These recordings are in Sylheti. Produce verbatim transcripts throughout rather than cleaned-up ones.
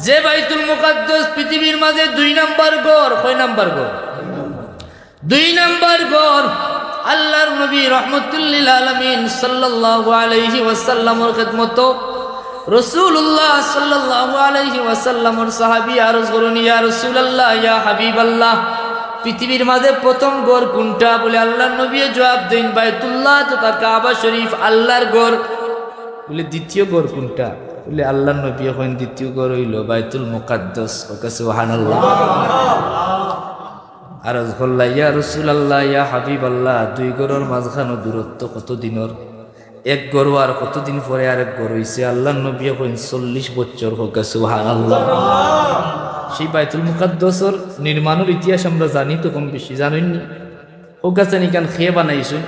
যে বাইতুল মুকাদ্দাস পৃথিবীর মাঝে দুই নাম্বার ঘর, কয় নাম্বার ঘর? দুই নাম্বার ঘর। আল্লাহর নবী রহমতুল্লিল আলামিন সাল্লাল্লাহু আলাইহি ওয়াসাল্লামর খেদমত, রাসূলুল্লাহ সাল্লাল্লাহু আলাইহি ওয়াসাল্লামর সাহাবী আরজ করইন, "ইয়া রাসূলুল্লাহ, ইয়া হাবিবাল্লাহ, পৃথিবীর মাঝে প্রথম ঘর কোনটা?" বলে, আল্লাহর নবী জবাব দেইন, "বাইতুল্লাহ তথা কাবা শরীফ, আল্লাহর ঘর।" বলে, "দ্বিতীয় ঘর কোনটা?" বলে, আল্লাহর নবী কইন, "দ্বিতীয় ঘর অইলো বাইতুল মুকাদ্দাস।" কউক্কা সুবহানাল্লাহ। আরজ করলা, "ইয়া রাসূলুল্লাহ, ইয়া হাবিবাল্লাহ, দুই ঘরর মাঝখানো দূরত্ব কত দিনর? এক ঘর আর কত দিন পরে আরেক ঘর অইছে?" আল্লাহর নবী কইন, "চল্লিশ বছর।" কউক্কা সুবহানাল্লাহ। সেই বাইতুল মুকাদ্দাসর নির্মাণর ইতিহাস আমরা জানি তো কম বেশি, জানইন নি? কউক্কা চাইন ইখান কে বানাইছইন?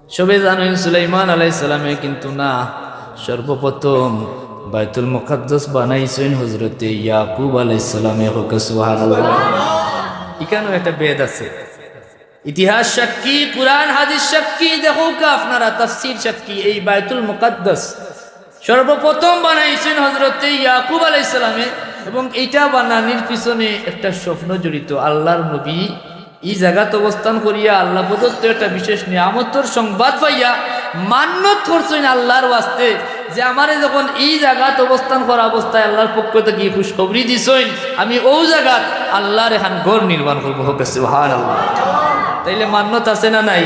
সবে জানইন সুলাইমান আলাইহিস সালামে, কিন্তু না, সর্বপ্রথম বাইতুল মুকাদ্দাস বানাইছইন হযরতে ইয়াকুব আলাইহিস সালামে। কউক্কা সুবহানাল্লাহ। ইখানও একটা ভেদ আছে। ইতিহাস সাক্ষী, কুরআন হাদিস সাক্ষী, দেখউক্কা আপনারা, তাফসীর সাক্ষী, এই বাইতুল মুকাদ্দাস সর্বপ্রথম বানাইছইন হযরতে ইয়াকুব আলাইহিস সালামে। এবং ইটা বানানির পিছনে একটা স্বপ্ন জড়িত। আল্লাহর নবী ই জাগাত অবস্থান করিয়া আল্লাহ প্রদত্ত একটা বিশেষ নিয়ামতর সংবাদ পাইয়া মান্নত করছইন আল্লাহর ওয়াস্তে, যে আমারে যখন ই জাগাত অবস্থান করা অবস্থায় আল্লাহর পক্ষ থাকি খুশখবরি দিছইন, আমি অউ জাগাত আল্লাহর এখান ঘর নির্মাণ করবো। কউক্কা সুবহানাল্লাহ। তাইলে মান্নত আছে না নাই?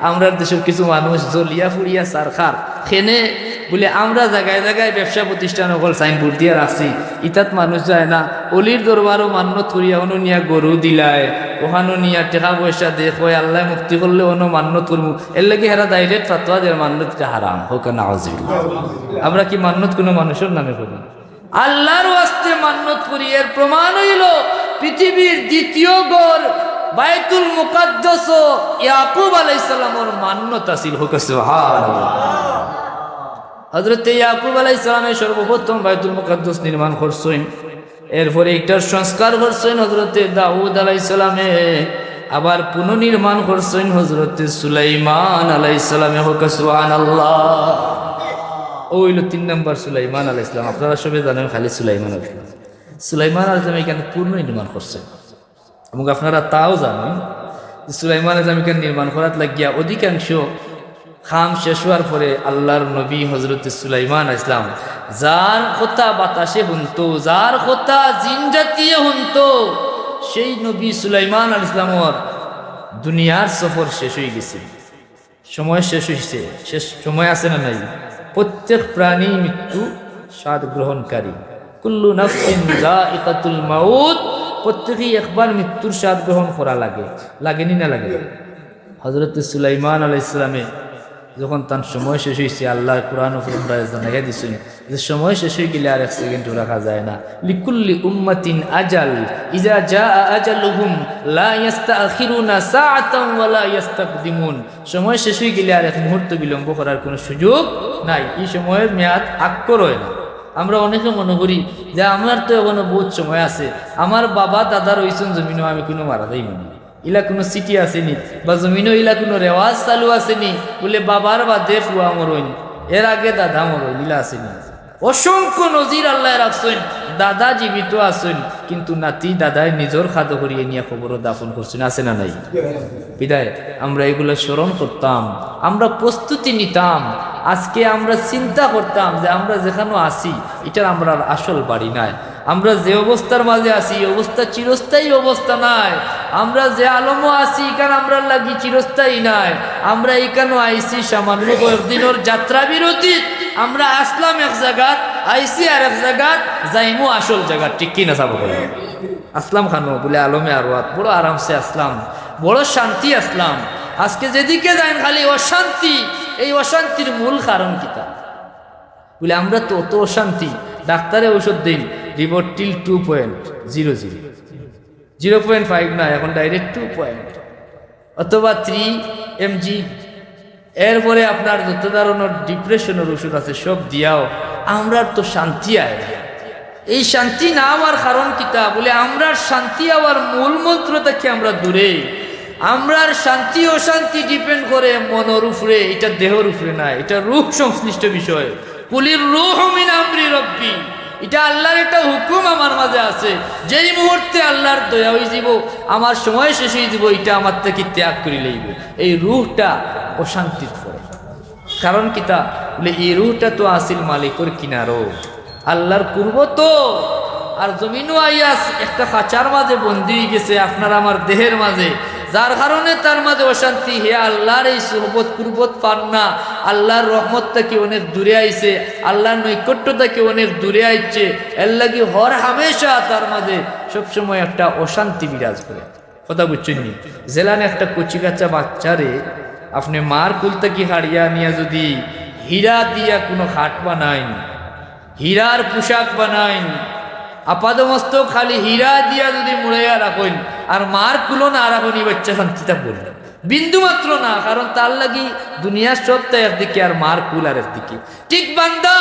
আমরার দেশর কিছু মানুষ জ্বলিয়া পুড়িয়া ছারখার। কেনে? বলে, "আমরা জাগায় জাগায় ব্যবসা প্রতিষ্ঠান অকল সাইনবোর্ড দিয়া রাখছি, ইতাত মানুষ যায় না। অলির দরবারো মান্নত করিয়া অনো নিয়া গরু দিলায়, অখানো নিয়া টেকা পয়সা দেয়, কয় আল্লায় মুক্তি করলে অনো মান্নত করমু।" এরলাগি হেরা direct ফতোয়া দের মান্নত ইটা হারাম। কউক্কা নাউজুবিল্লাহ। আমরা কি মান্নত কুনু মানুষর নামে করি? আল্লাহর ওয়াস্তে মান্নত করি। এর প্রমাণ অইলো পৃথিবীর দ্বিতীয় ঘর বাইতুল মুকাদ্দাসও ইয়াকুব আলাইহিস সালামর মান্নত আছিল। কউক্কা সুবহানাল্লাহ। হযরতে ইয়াকুব আলাইহিস সালামে সর্বপ্রথম বাইতুল মুকাদ্দাস নির্মাণ করছইন, এরপরে ইটার সংস্কার করছইন হযরতে দাউদ আলাইহিস সালামে, আবার পুনর্নির্মাণ করছইন হযরতে সুলাইমান আলাইহিস সালামে। কউক্কা সুবহানাল্লাহ। অউ অইলো তিন নাম্বার সুলাইমান আলাইহিস সালাম। আপনারা সবে জানইন খালি সুলাইমান আলাইহিস সালাম। সুলাইমান আলাইহিস সালামে ইখান পুনর্নির্মাণ করছইন। এবং আপনারা তাও জানইন যে সুলাইমান আলাইহিস সালামে ইখান নির্মাণ করাত লাগিয়া অধিকাংশ কাম শেষ অওয়ার পরে আল্লাহর নবী হযরতে সুলাইমান আলাইহিস সালাম, যার কথা বাতাসে হুনতো, যার কথা জিনজাতিয়ে হুনতো, সেই নবী সুলাইমান আলাইহিস সালামর দুনিয়ার সফর শেষ অইগেছে। সময় শেষ অইছে, শেষ সময় আছে না নাই? প্রত্যেক প্রাণী মৃত্যু স্বাদ গ্রহণকারী। কুল্লু নাফসিন যায়িকাতুল মাউত, প্রত্যেকেই একবার মৃত্যুর স্বাদ গ্রহণ করা লাগে, লাগেনি না লাগে? হযরতে সুলাইমান আলাইহিস সালামে যখন তান সময় শেষ অইছে, আল্লাহর কোরআন উপরে আমরা জানাইয়া দিছইন যে সময় শেষ অইগেলে আর এক সেকেন্ডও রাখা যায় না। লিকুল্লি উম্মাতিন আজাল, ইজা জাআ আজালুহুম লা ইয়াস্তাখিরুনা সাআতান ওয়া লা ইয়াস্তাকদিমুন। সময় শেষ অইগেলে আর এক মুহূর্ত বিলম্ব করার কুনু সুযোগ নাই। ই সময়র মেয়াদ আক্কর অয় না। আমরা অনেকে মনো করি যে আমার তো এখনো বউত সময় আছে, আমার বাবা দাদা রইছইন জমিনো, আমি কুনু মারা যাইমু নি। ইলা কুনু চিঠি আছে নি? বা জমিনো ইলা কুনু রেওয়াজ চালু আছে নি? বলে বাবার বাদে ফুয়া মরইন, এর আগে দাদা মরইন, ইলা আছে নি? অসংখ্য নজির আল্লায় রাখছইন, দাদা জীবিত আছইন, কিন্তু নাতি দাদায় নিজর কাঁধো করি আনিয়া কবরো দাফন করছইন, আছে না নাই? বিদায় আমরা ইগুলা স্মরণ করতাম, আমরা প্রস্তুতি নিতাম। আজকে আমরা চিন্তা করতাম যে আমরা যেখানো আছি, ইটা আমরার আসল বাড়ি নায়। আমরা যে অবস্থার মাঝে আছি, ই অবস্থা চিরস্থায়ী অবস্থা নায়। আমরা যে আলমো আছি, ইখান আমরার লাগি চিরস্থায়ী নায়। আমরা ইখানো আইছি সামান্য কয়েকদিনর যাত্রা বিরতি। আমরা আসলাম এক জাগাত, আইছি আর এক জাগাত, যাইমু আসল জাগাত। ঠিক কি না, সাব অকল? আসলাম খানো বলে আলমে আরওয়াত, বড় আরামসে আসলাম, বড় শান্তি আসলাম। আজকে যেদিকে যাইন খালি অশান্তি। এই অশান্তির মূল কারণ কিতা? বলে আমরা তো অত অশান্তি, ডাক্তারে ঔষধ দেইন, Rivotril two point zero zero, zero point five না, এখন direct two point, অথবা three M G। এরপরে আপনার যত ধরনর ডিপ্রেশনর ঔষধ আছে সব দিয়াও আমরার তো শান্তি আয় না। এই শান্তি না অওয়ার কারণ কিতা? বলে আমরার শান্তি অওয়ার মূল মন্ত্র থাকি আমরা দূরে। আমরার শান্তি অশান্তি depend করে মনর উপরে, ইটা দেহর উপরে নায়, ইটা রুহ সংশ্লিষ্ট বিষয়। কুলির রুহু মিন আমরি রব্বি, ইটা আল্লার একটা হুকুম আমার মাঝে আছে, যেই মুহূর্তে আল্লার দয়া অইযিবো, আমার সময় শেষ অইযিবো, ইটা আমার থাকি ত্যাগ করি লইবো। এই রুহটা অশান্তিত পড়ে। কারণ কিতা? বলে, এই রুহটা তো আছিল মালিকর কিনারো, আল্লার কুরবতো, আর জমিনো আইয়া একটা খাঁচার মাঝে বন্দী অইগেছে, আপনার আমার দেহের মাঝে, যার কারণে তার মাঝে অশান্তি। হে আল্লার এই সুহবত কুরবত পার না, আল্লার রহমত থাকি অনেক দূরে আইছে, আল্লার নৈকট্য থাকি অনেক দূরে আইছে। এর লাগি হর হামেশা তার মাঝে সবসময় একটা অশান্তি বিরাজ করে। কথা বুঝছইন নি? যেলান একটা কচিকাচা বাচ্চারে আপনে মার কুল থাকি কাড়িয়া আনিয়া যুদি হীরা দিয়া কুনু খাট বানাইন, হীরার পোশাক বানাইন, আপাদমস্তক খালি হীরা দিয়া যুদি মুড়াইয়া রাখইন, আর মার কুলো না রাখইন, ই বাচ্চা শান্তি থাকবো না, বিন্দু মাত্র না। কারণ তার লাগি দুনিয়ার সবটা একদিকে, আর মার কুল আর একদিকে। ঠিক বান্দা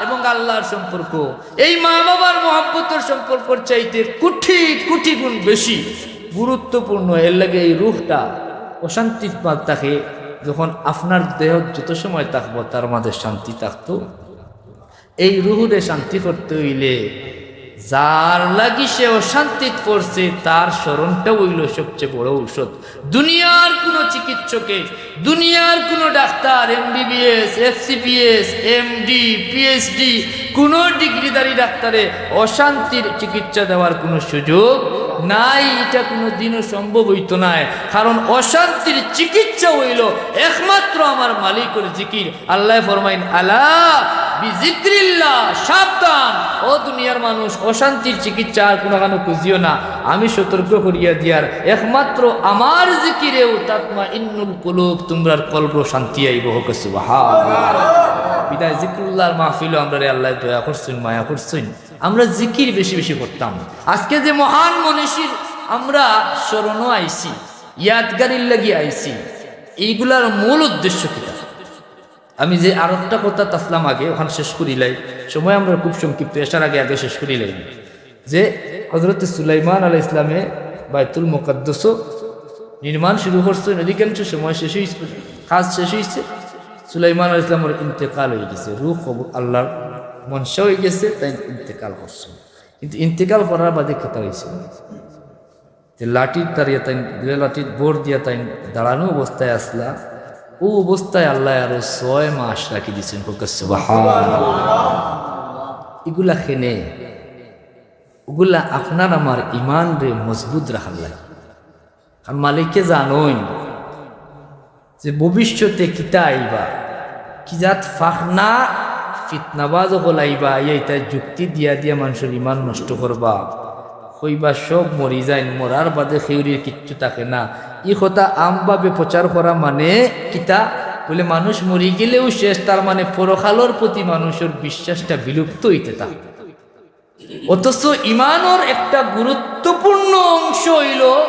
এবং আল্লার সম্পর্ক, এই মা বাবার মহব্বতর সম্পর্কর চাইতে কোটি কোটি গুণ বেশি গুরুত্বপূর্ণ। এর লাগি এই রুহটা অশান্তিত থাকে। যখন আপনার দেহ যত সময় থাকবো, তার মাঝে শান্তি থাকতো। এই রুহুরে শান্তি করতে অইলে, যার লাগি সে অশান্তিত পড়ছে, তার স্মরণটা অইলো সবচেয়ে বড় ঔষধ। দুনিয়ার কুনু চিকিৎসকে, দুনিয়ার কুনু doctor, MBBS, FCBS, MD, PhD, কুনু ডিগ্রিধারী ডাক্তারে অশান্তির চিকিৎসা দেওয়ার কুনু সুযোগ নাই। ইটা কুনু দিনও সম্ভব অইতো নায়। কারণ অশান্তির চিকিৎসা অইলো একমাত্র আমার মালিকর জিকির। আল্লায় ফরমাইন, "আলা বিজিক্রিল্লাহ, সাবধান, ও দুনিয়ার মানুষ, অশান্তির চিকিৎসা আর কুনুখানো খুঁজিও না। আমি সতর্ক করিয়া দিয়ার, একমাত্র আমার জিকিরেউ তাতমাইন্নুল কুলুব, তুমরার কলবো শান্তি আইবো।" হকলে সুবহানাল্লাহ। বিদায় জিক্রুল্লাহর মাহফিলো আমরারে আল্লায় দয়া করছইন, মায়া করছইন। আমরা জিকির বেশি বেশি করতাম। আজকে যে মহান মনীষীর আমরা স্মরণো আইছি, ইয়াদগারির লাগি আইছি, এইগুলার মূল উদ্দেশ্য কিতা? আমি যে আরোকটা কথাত আছলাম আগে, অখান শেষ করিলাই। সময় আমরার খুব সংক্ষিপ্ত, এশার আগে আগে শেষ করিলাই। যে হযরত সুলাইমান আলাইহিস সালামে বাইতুল মুকাদ্দাস নির্মাণ শুরু করছইন, অধিকাংশ সময় শেষ অইছে, কাজ শেষ অইছে। সুলাইমান আলাইহিস সালামর ইন্তেকাল অইগেছে, রুহ কবুল, আল্লার মনশা অইগেছে, তাইন ইন্তেকাল করছইন। কিন্তু ইন্তেকাল করার বাদে কিতা অইছে? যে লাঠির দাঁড়িয়ে তাইন, যে লাঠির ভর দিয়া তাইন দাঁড়ানো অবস্থায় আছলা, অউ অবস্থায় আল্লায় আরো ছয় মাস রাখি দিছইন। হকলে সুবহানাল্লাহ। ইগুলা কেনে? অগুলা আপনার আমার ইমানরে মজবুত রাখার লাগি। কারণ মালিকে জানইন যে ভবিষ্যতে কিতা আইবা, কি জাত ফাখনা ফিতনাবাজ অকল আইবা, আইয়া ইতা যুক্তি দিয়া দিয়া মানষর ইমান নষ্ট করবা। কইবা, "সব মরি যাইন, মরার বাদে কেউরর কিচ্ছু থাকে না।" ই কথা আমভাবে প্রচার করা মানে কিতা? বলে, মানুষ মরি গেলেউ শেষ, তার মানে পরকালর প্রতি মানষর বিশ্বাসটা বিলুপ্ত অইতে থাকে। অথচ ইমানর একটা গুরুত্বপূর্ণ অংশ অইলো,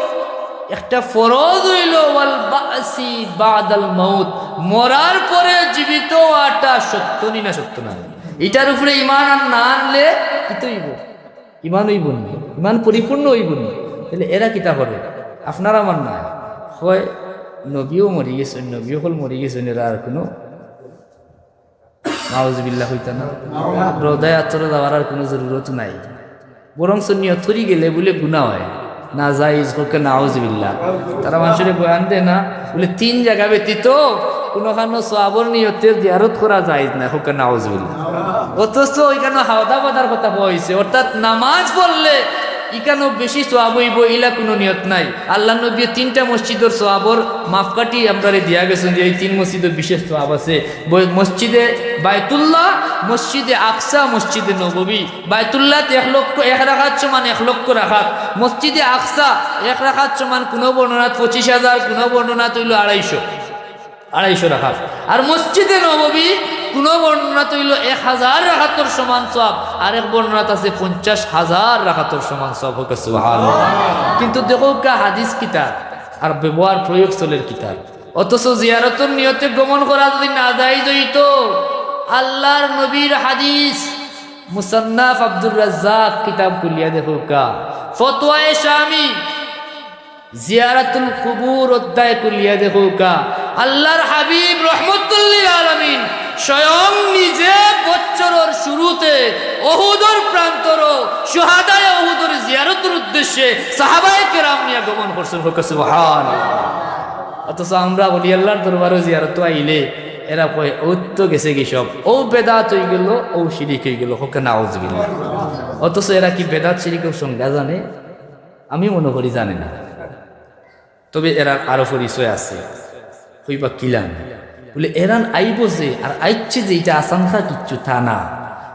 একটা ফরজ অইলো, ওয়াল বাসি বাদাল মাউত, মরার পরে জীবিত অওয়াটা সত্য নি না সত্য না? ইটার উপরে ইমান আর না আনলে কিতা অইবো? ইমান অইবো নি? ইমান পরিপূর্ণ অইবো নি? তাইলে এরা কিতা করে? আপনার আমার না। কয়, নবীও মরি গেছইন, নবী অকল মরি গেছইন, এরা আর কুনু নাউজুবিল্লাহ কইতা না। রওদায়ে আতহরো যাওয়ার আর কুনু জরুরত নাই। বরঞ্চ নিয়ত করি গেলে বুলে গুনা অয়, নাজাইজ, কউক্কা নাউজুবিল্লাহ। তারা মানষরে বয়ান দেয় না, বুলে তিন জাগা ব্যতীত কুনুখানো সওয়াবর নিয়তে জিয়ারত করা জায়েজ নায়, কউক্কা নাউজুবিল্লাহ। অথচ ইখানো হাওদা বাদার কথা কওয়া অইছে, অর্থাৎ নামাজ পড়লে ইখানো বেশি সওয়াব অইবো, ইলা কুনু নিয়ত নাই। আল্লার নবীয়ে তিনটা মসজিদর সওয়াবর মাপকাঠি আমরারে দিয়া গেছইন যে এই তিন মসজিদো বিশেষ সওয়াব আছে। ব-, মসজিদে বায়তুল্লাহ, মসজিদে আকসা, মসজিদে নববী। বায়তুল্লাহত এক লক্ষ, এক রাকাত সমান এক লক্ষ রাকাত। মসজিদে আকসা এক রাকাত সমান কুনু বর্ণনাত পঁচিশ হাজার, কুনু বর্ণনাত অইলো আড়াইশো। আড়াইশো রাকাত। আর মসজিদে নববী কুনু বর্ণনাত অইলো এক হাজার রাকাতর সমান সওয়াব, আরেক বর্ণনাত আছে পঞ্চাশ হাজার রাকাতর সমান সওয়াব। কউক্কা সুবহানাল্লাহ। কিন্তু দেখউক্কা হাদিস কিতার আর ব্যবহার প্রয়োগ চলের কিতার। অথচ জিয়ারতর নিয়তে গমন করা যুদি নাজাইজ অইতো, আল্লার নবীর হাদিস, মুসান্নাফ আব্দুর রাজ্জাক কিতাব খুলিয়া দেখউক্কা, ফতোয়ায়ে শামী, জিয়ারাতুল কুবুর অধ্যায় খুলিয়া দেখউক্কা, আল্লার হাবিব রহমতুল্লিল আলামিন স্বয়ং নিজে বছরর শুরুতে উহুদর প্রান্তরো শুহাদায়ে উহুদর জিয়ারতর উদ্দেশ্যে সাহাবায়ে কেরাম নিয়া গমন করছইন। কউক্কা সুবহানাল্লাহ। অথচ আমরা অলি আল্লাহর দরবারো জিয়ারতো আইলে এরা কয়, "অউ তো গেছেগি সব, অউ বেদাত অইগেলো, অউ শিরিক অইগেলো।" কউক্কা নাউজুবিল্লাহ। অথচ এরা কি বেদাত শিরিকর সংজ্ঞা জানে? আমি মনো করি জানে না। তবে এরার আরো পরিচয় আছে। কইবা কিলান? বুলে, এরান আইবো যে, আর আইছে যে, ইটা আশঙ্কা কিচ্ছু তা না।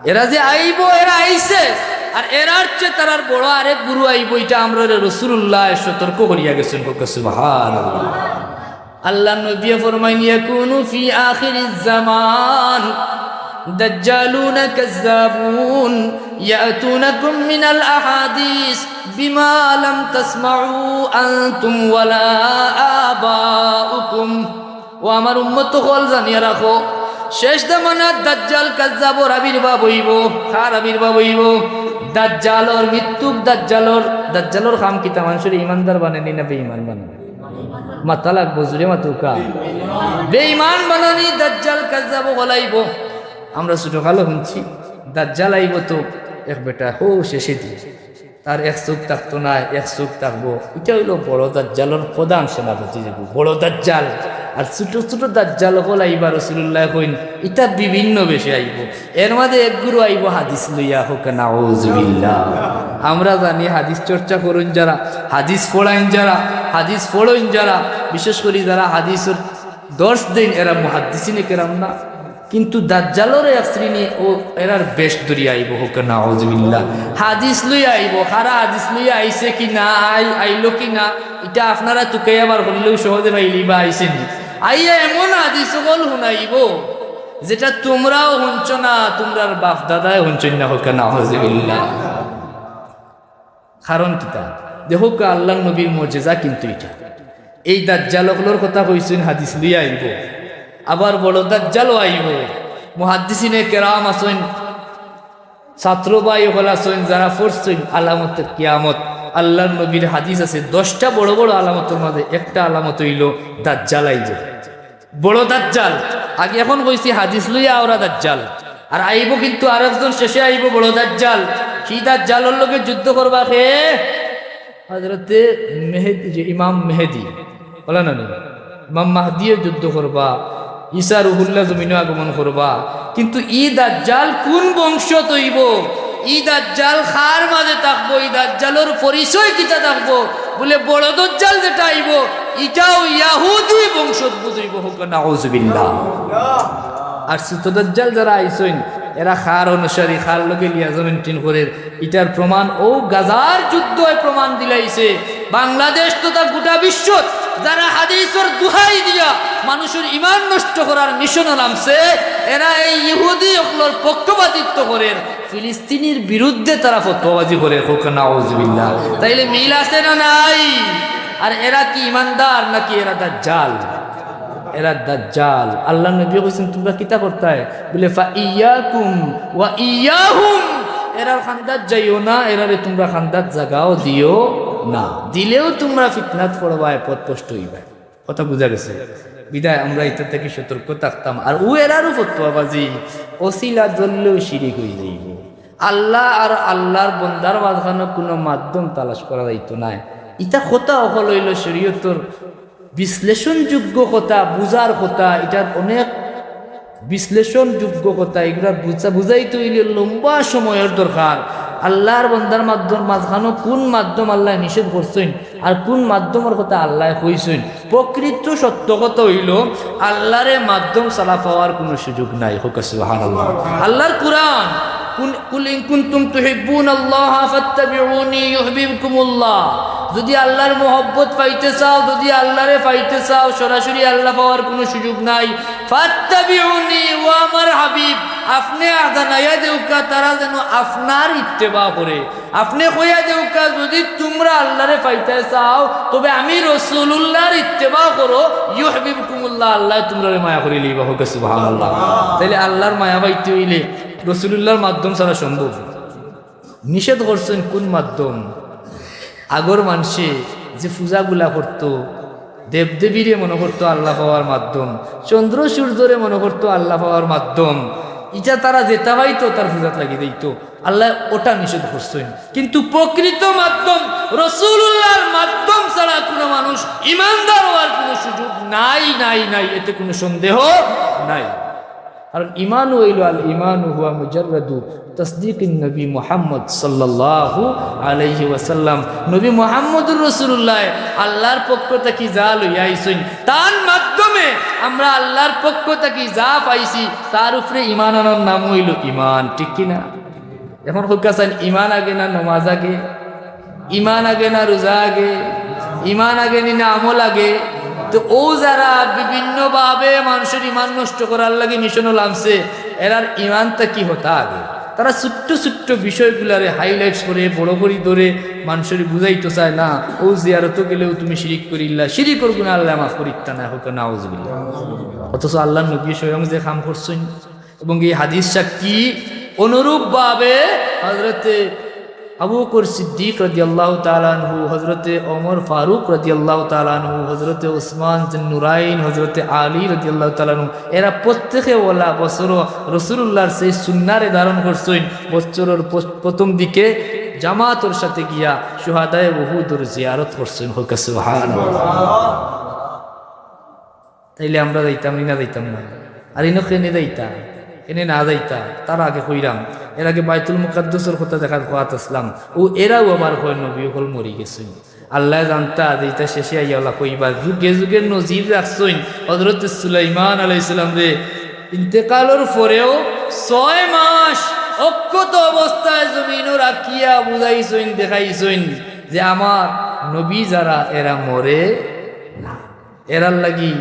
এরা যে আইবো, এরা আইছে, আর এরার চেয়ে তারার বড় আরেক গুরু আইবো, ইটা আমরারে রাসুলুল্লায় সতর্ক করিয়া গেছইন। কউক্কা সুবহানাল্লাহ। আল্লাহর নবীয়ে ফরমাইন, "ইয়াকুনু ফি আখিরিজ জামান দাজ্জালুনা কাজ্জাবুন ইয়াতুনাকুম মিনাল আহাদিস বিমা লাম তাসমাউ আনতুম ওয়ালা আবাউকুম।" ও আমার উম্মত অকল, জানিয়া রাখো, শেষ জামানাত দাজ্জাল কাজ্জাবর আবির্ভাব অইবো। কার আবির্ভাব অইবো? দাজ্জালর, মিথ্যুক দাজ্জালর। দাজ্জালর কাম কিতা? মানষরে ইমানদার বানানি না বেঈমান বানানি? মাতা লাগবো, জুরে মাতউক্কা। বেঈমান বানানি, দাজ্জাল কাজ্জাব অকল আইবো। আমরা ছোটকালো হুনছি, দাজ্জাল আইবো তো এক বেটা, হউ শেষেদি। তার এক চউখ থাকতো নায়, এক চউখ থাকবো। ইটা অইলো বড় দাজ্জালর প্রধান সেনাপতি, যে বড় দাজ্জাল। আর ছোট ছোট দাজ্জাল অকল আইবা, রাসুলুল্লায় কইন, ইতা বিভিন্ন বেশে আইবো। এর মাঝে এক গুরু আইবো হাদিস লইয়া। কউক্কা নাউজুবিল্লাহ। আমরা জানি হাদিস চর্চা করইন যারা, হাদিস পড়াইন যারা, হাদিস পড়ইন যারা, বিশেষ করি যারা হাদিসর দর্শ দেইন, এরা মুহাদ্দিসিনে কেরাম না। কিন্তু দাজ্জালর এক শ্রেণী, অউ এরার বেশ ধরিয়া আইবো। কউক্কা নাউজুবিল্লাহ। হাদিস লইয়া আইবো, কারা হাদিস লইয়া আইছে কি না, আই-, আইলো কি না, ইটা আপনারা তুকাইয়া বার করিলেউ সহজে পাইলিবা আইছে নি। আইয়া এমন হাদিস অকল হুনাইবো, যেটা তুমরাও হুনছো না, তুমরার বাপ দাদায় হুনছইন না। কউক্কা নাউজুবিল্লাহ। কারণ কিতা? দেখউক্কা, আল্লাহর নবীর মুজিজা কিন্তু ইটা। এই দাজ্জাল অকলর কথা কইছইন, হাদিস লইয়া আইবো, আবার বড় দাজ্জালও আইবো। মুহাদ্দিসিনে কেরাম আছইন, ছাত্র ভাই অকল আছইন, যারা পড়ছইন আলামতে কিয়ামত, আল্লাহর নবীর হাদিস আছে, দশটা বড় বড় আলামতর মাঝে একটা আলামত অইলো দাজ্জাল আইবো। বড় দাজ্জাল। আগে অখন কইছি হাদিস লইয়া আওরা দাজ্জাল। আর আইবো কিন্তু আরেকজন শেষে আইবো বড় দাজ্জাল। কি দাজ্জালর লগে যুদ্ধ করবা কে? হযরতে মেহেদি, যে ইমাম মেহেদি। বলা না নি? ইমাম মাহদিয়ে যুদ্ধ করবা। ঈসা রুহুল্লাহ জমিনো আগমন করবা। কিন্তু ই দাজ্জাল কুন বংশত অইবো? ই দাজ্জাল কার মাঝে থাকবো? ই দাজ্জালর পরিচয় কিতা থাকবো? বুলে বড় দাজ্জাল যেটা আইবো, ইটাও ইয়াহুদি বংশোদ্ভূত অইবো। কউক্কা নাউজুবিল্লাহ। আর ছোট দাজ্জাল যারা আইছইন, এরা কার অনুসারী, কার লগে liaison maintain করের, ইটার প্রমাণ অউ গাজার যুদ্ধয় প্রমাণ দিলাইছে। বাংলাদেশ তথা গোটা বিশ্বত যারা হাদিসর দুহাই দিয়া মানুষর ইমান নষ্ট করার মিশনো নামছে, এরা এই ইহুদি অকলর পক্ষপাতিত্ব করের। ফিলিস্তিনির বিরুদ্ধে তারা ফতোয়াবাজি করের। কউক্কা নাউজুবিল্লাহ। তাইলে মিল আছে না নাই? আর এরা কি ইমানদার নাকি এরা দাজ্জাল? এরা দাজ্জাল। আল্লাহর নবী কইছইন, "তুমরা কিতা করতায়?" বুলে, "ফাইয়াকুম ওয়া ইয়াহুম।" এরার কান্দাত যাইও না, এরারে তুমরা কান্দাত জাগাও দিও না। দিলেও তুমরা ফিতনাত পড়বায়, পথভ্রষ্ট অইবায়। কথা বুঝা গেছে? বিদায় আমরা ইতা থাকি সতর্ক থাকতাম। আর অউ এরারও ফতোয়াবাজি, অছিলা ধরলেও শিরিক অইযাইবো। আল্লাহ আর আল্লাহর বন্দার মাঝখানো কুনু মাধ্যম তালাশ করা যাইতো নায়। ইতা কথা অকল অইলো শরীয়তর বিশ্লেষণযোগ্য কথা, বুঝার কথা, ইটার অনেক বিশ্লেষণযোগ্য কথা, ইগুলা বুঝা-, বুঝাইতে অইলে লম্বা সময়র দরকার। আল্লাহর বন্দার মাধ্যম, মাঝখানো কুন মাধ্যম আল্লায় নিষেধ করছইন, আর কুন মাধ্যমর কথা আল্লায় কইছইন। প্রকৃত সত্য কথা অইলো, আল্লাহরে মাধ্যম ছাড়া পাওয়ার কুনু সুযোগ নাই। কউক্কা সুবহানাল্লাহ। আল্লাহর কুরআন, কুন কুল ইন কুনতুম তুহিব্বুনাল্লাহা ফাত্তাবিউনি ইউহবিবকুমুল্লাহ। যুদি আল্লাহর মহব্বত পাইতে চাও, যুদি আল্লাহরে পাইতে চাও, সরাসরি আল্লাহ পাওয়ার কুনু সুযোগ নাই। ফাত্তাবিউনি, ও আমার হাবিব, আপনে জানাইয়া দেউক্কা, তারা যেন আপনার ইত্তেবা করে। আপনে কইয়া দেউক্কা, যুদি তুমরা আল্লাহরে পাইতে চাও, তবে আমি রাসুলুল্লাহর ইত্তেবা করো, ইউহবিবকুমুল্লাহ, আল্লায় তুমরারে মায়া করিলিবা। কউক্কা সুবহানাল্লাহ। তাইলে আল্লাহর মায়া পাইতে অইলে রাসুলুল্লাহর মাধ্যম ছাড়া সম্ভব? নিষেধ করছইন কুন মাধ্যম? আগর মানষে যে পূজাগুলা করতো, দেবদেবীরে মনো করতো আল্লা পাওয়ার মাধ্যম, চন্দ্র সূর্যরে মনো করতো আল্লা পাওয়ার মাধ্যম। ইটা তারা যেতা পাইতো তার পূজাত লাগি দিতো। আল্লায় ওটা নিষেধ করছইন। কিন্তু প্রকৃত মাধ্যম, রসুলুল্লাহর মাধ্যম ছাড়া কুনু মানুষ ইমানদার অওয়ার কুনু সুযোগ নাই, নাই, নাই, এতে কুনু সন্দেহ নাই। কারণ ইমান অইলো, আল ইমানু হুয়া মুজাররাদু তাসদিকিন নবী মুহাম্মদ সাল্লাল্লাহু আলাইহি ওয়াসাল্লাম। নবী মুহাম্মদুর রাসূলুল্লাহ আল্লাহর পক্ষ থাকি যা লইয়া আইছইন, তার মাধ্যমে আমরা আল্লাহর পক্ষ থাকি যা পাইছি, তার উপরে ইমান আনার নাম অইলো ইমান, ঠিক কি না? এখন কউক্কা চাইন, ইমান আগে না নমাজ আগে? ইমান আগে না রোজা আগে? ইমান আগে নি না আমল আগে? তো অউ যারা বিভিন্নভাবে মানষর ইমান নষ্ট করার লাগি মিশনো লামছে, এরার ইমানটা কি হতা আগে? তারা ছোট্ট ছোট্ট বিষয়গুলারে highlights করে, বড় করি ধরে মানষরে বুঝাইতো চায় না, অউ জিয়ারতো গেলেও তুমি শিরিক করিল্লা, শিরিকর গুনা আল্লায় মাফ করিতা নায়, কউক্কা নাউজুবিল্লাহ। অথচ আল্লাহর নবী স্বয়ং যে কাম করছইন, এবং এই হাদিস সাক্ষী অনুরূপভাবে হযরতে আবু বকর সিদ্দিক রাদিয়াল্লাহু তাআলা আনহু, হযরতে ওমর ফারুক রাদিয়াল্লাহু তাআলা আনহু, হযরতে উসমান জিন্নুরাইন, হযরতে আলী রাদিয়াল্লাহু তাআলা আনহু, এরা প্রত্যেকে অলা বছর রাসূলুল্লাহর সেই সুন্নারে ধারণ করছইন। বছরর প-, প্রথম দিকে জামাতর সাথে গিয়া শুহাদায়ে উহুদর জিয়ারত করছইন। কউক্কা সুবহানাল্লাহ। তাইলে আমরা যাইতাম নি না যাইতাম না? আর ইনো কেনে যাইতা, কেনে না যাইতা, তার আগে কইরাম। এর আগে বায়তুল মুকাদ্দাসর কথা যেখান কওয়াত আছলাম, অউ এরাও আবার কয় নবী অকল মরি গেছইন। আল্লায় জানতা যে ইতা শেষে আইয়া অলা কইবা। যুগে যুগে নজির রাখছইন হযরতে সুলাইমান আলাইহিস সালামরে, ইন্তেকালর পরেও ছয় মাস অক্ষত অবস্থায় জমিনো রাখিয়া বুঝাইছইন, দেখাইছইন যে আমার নবী যারা এরা মরে না। এরার লাগি,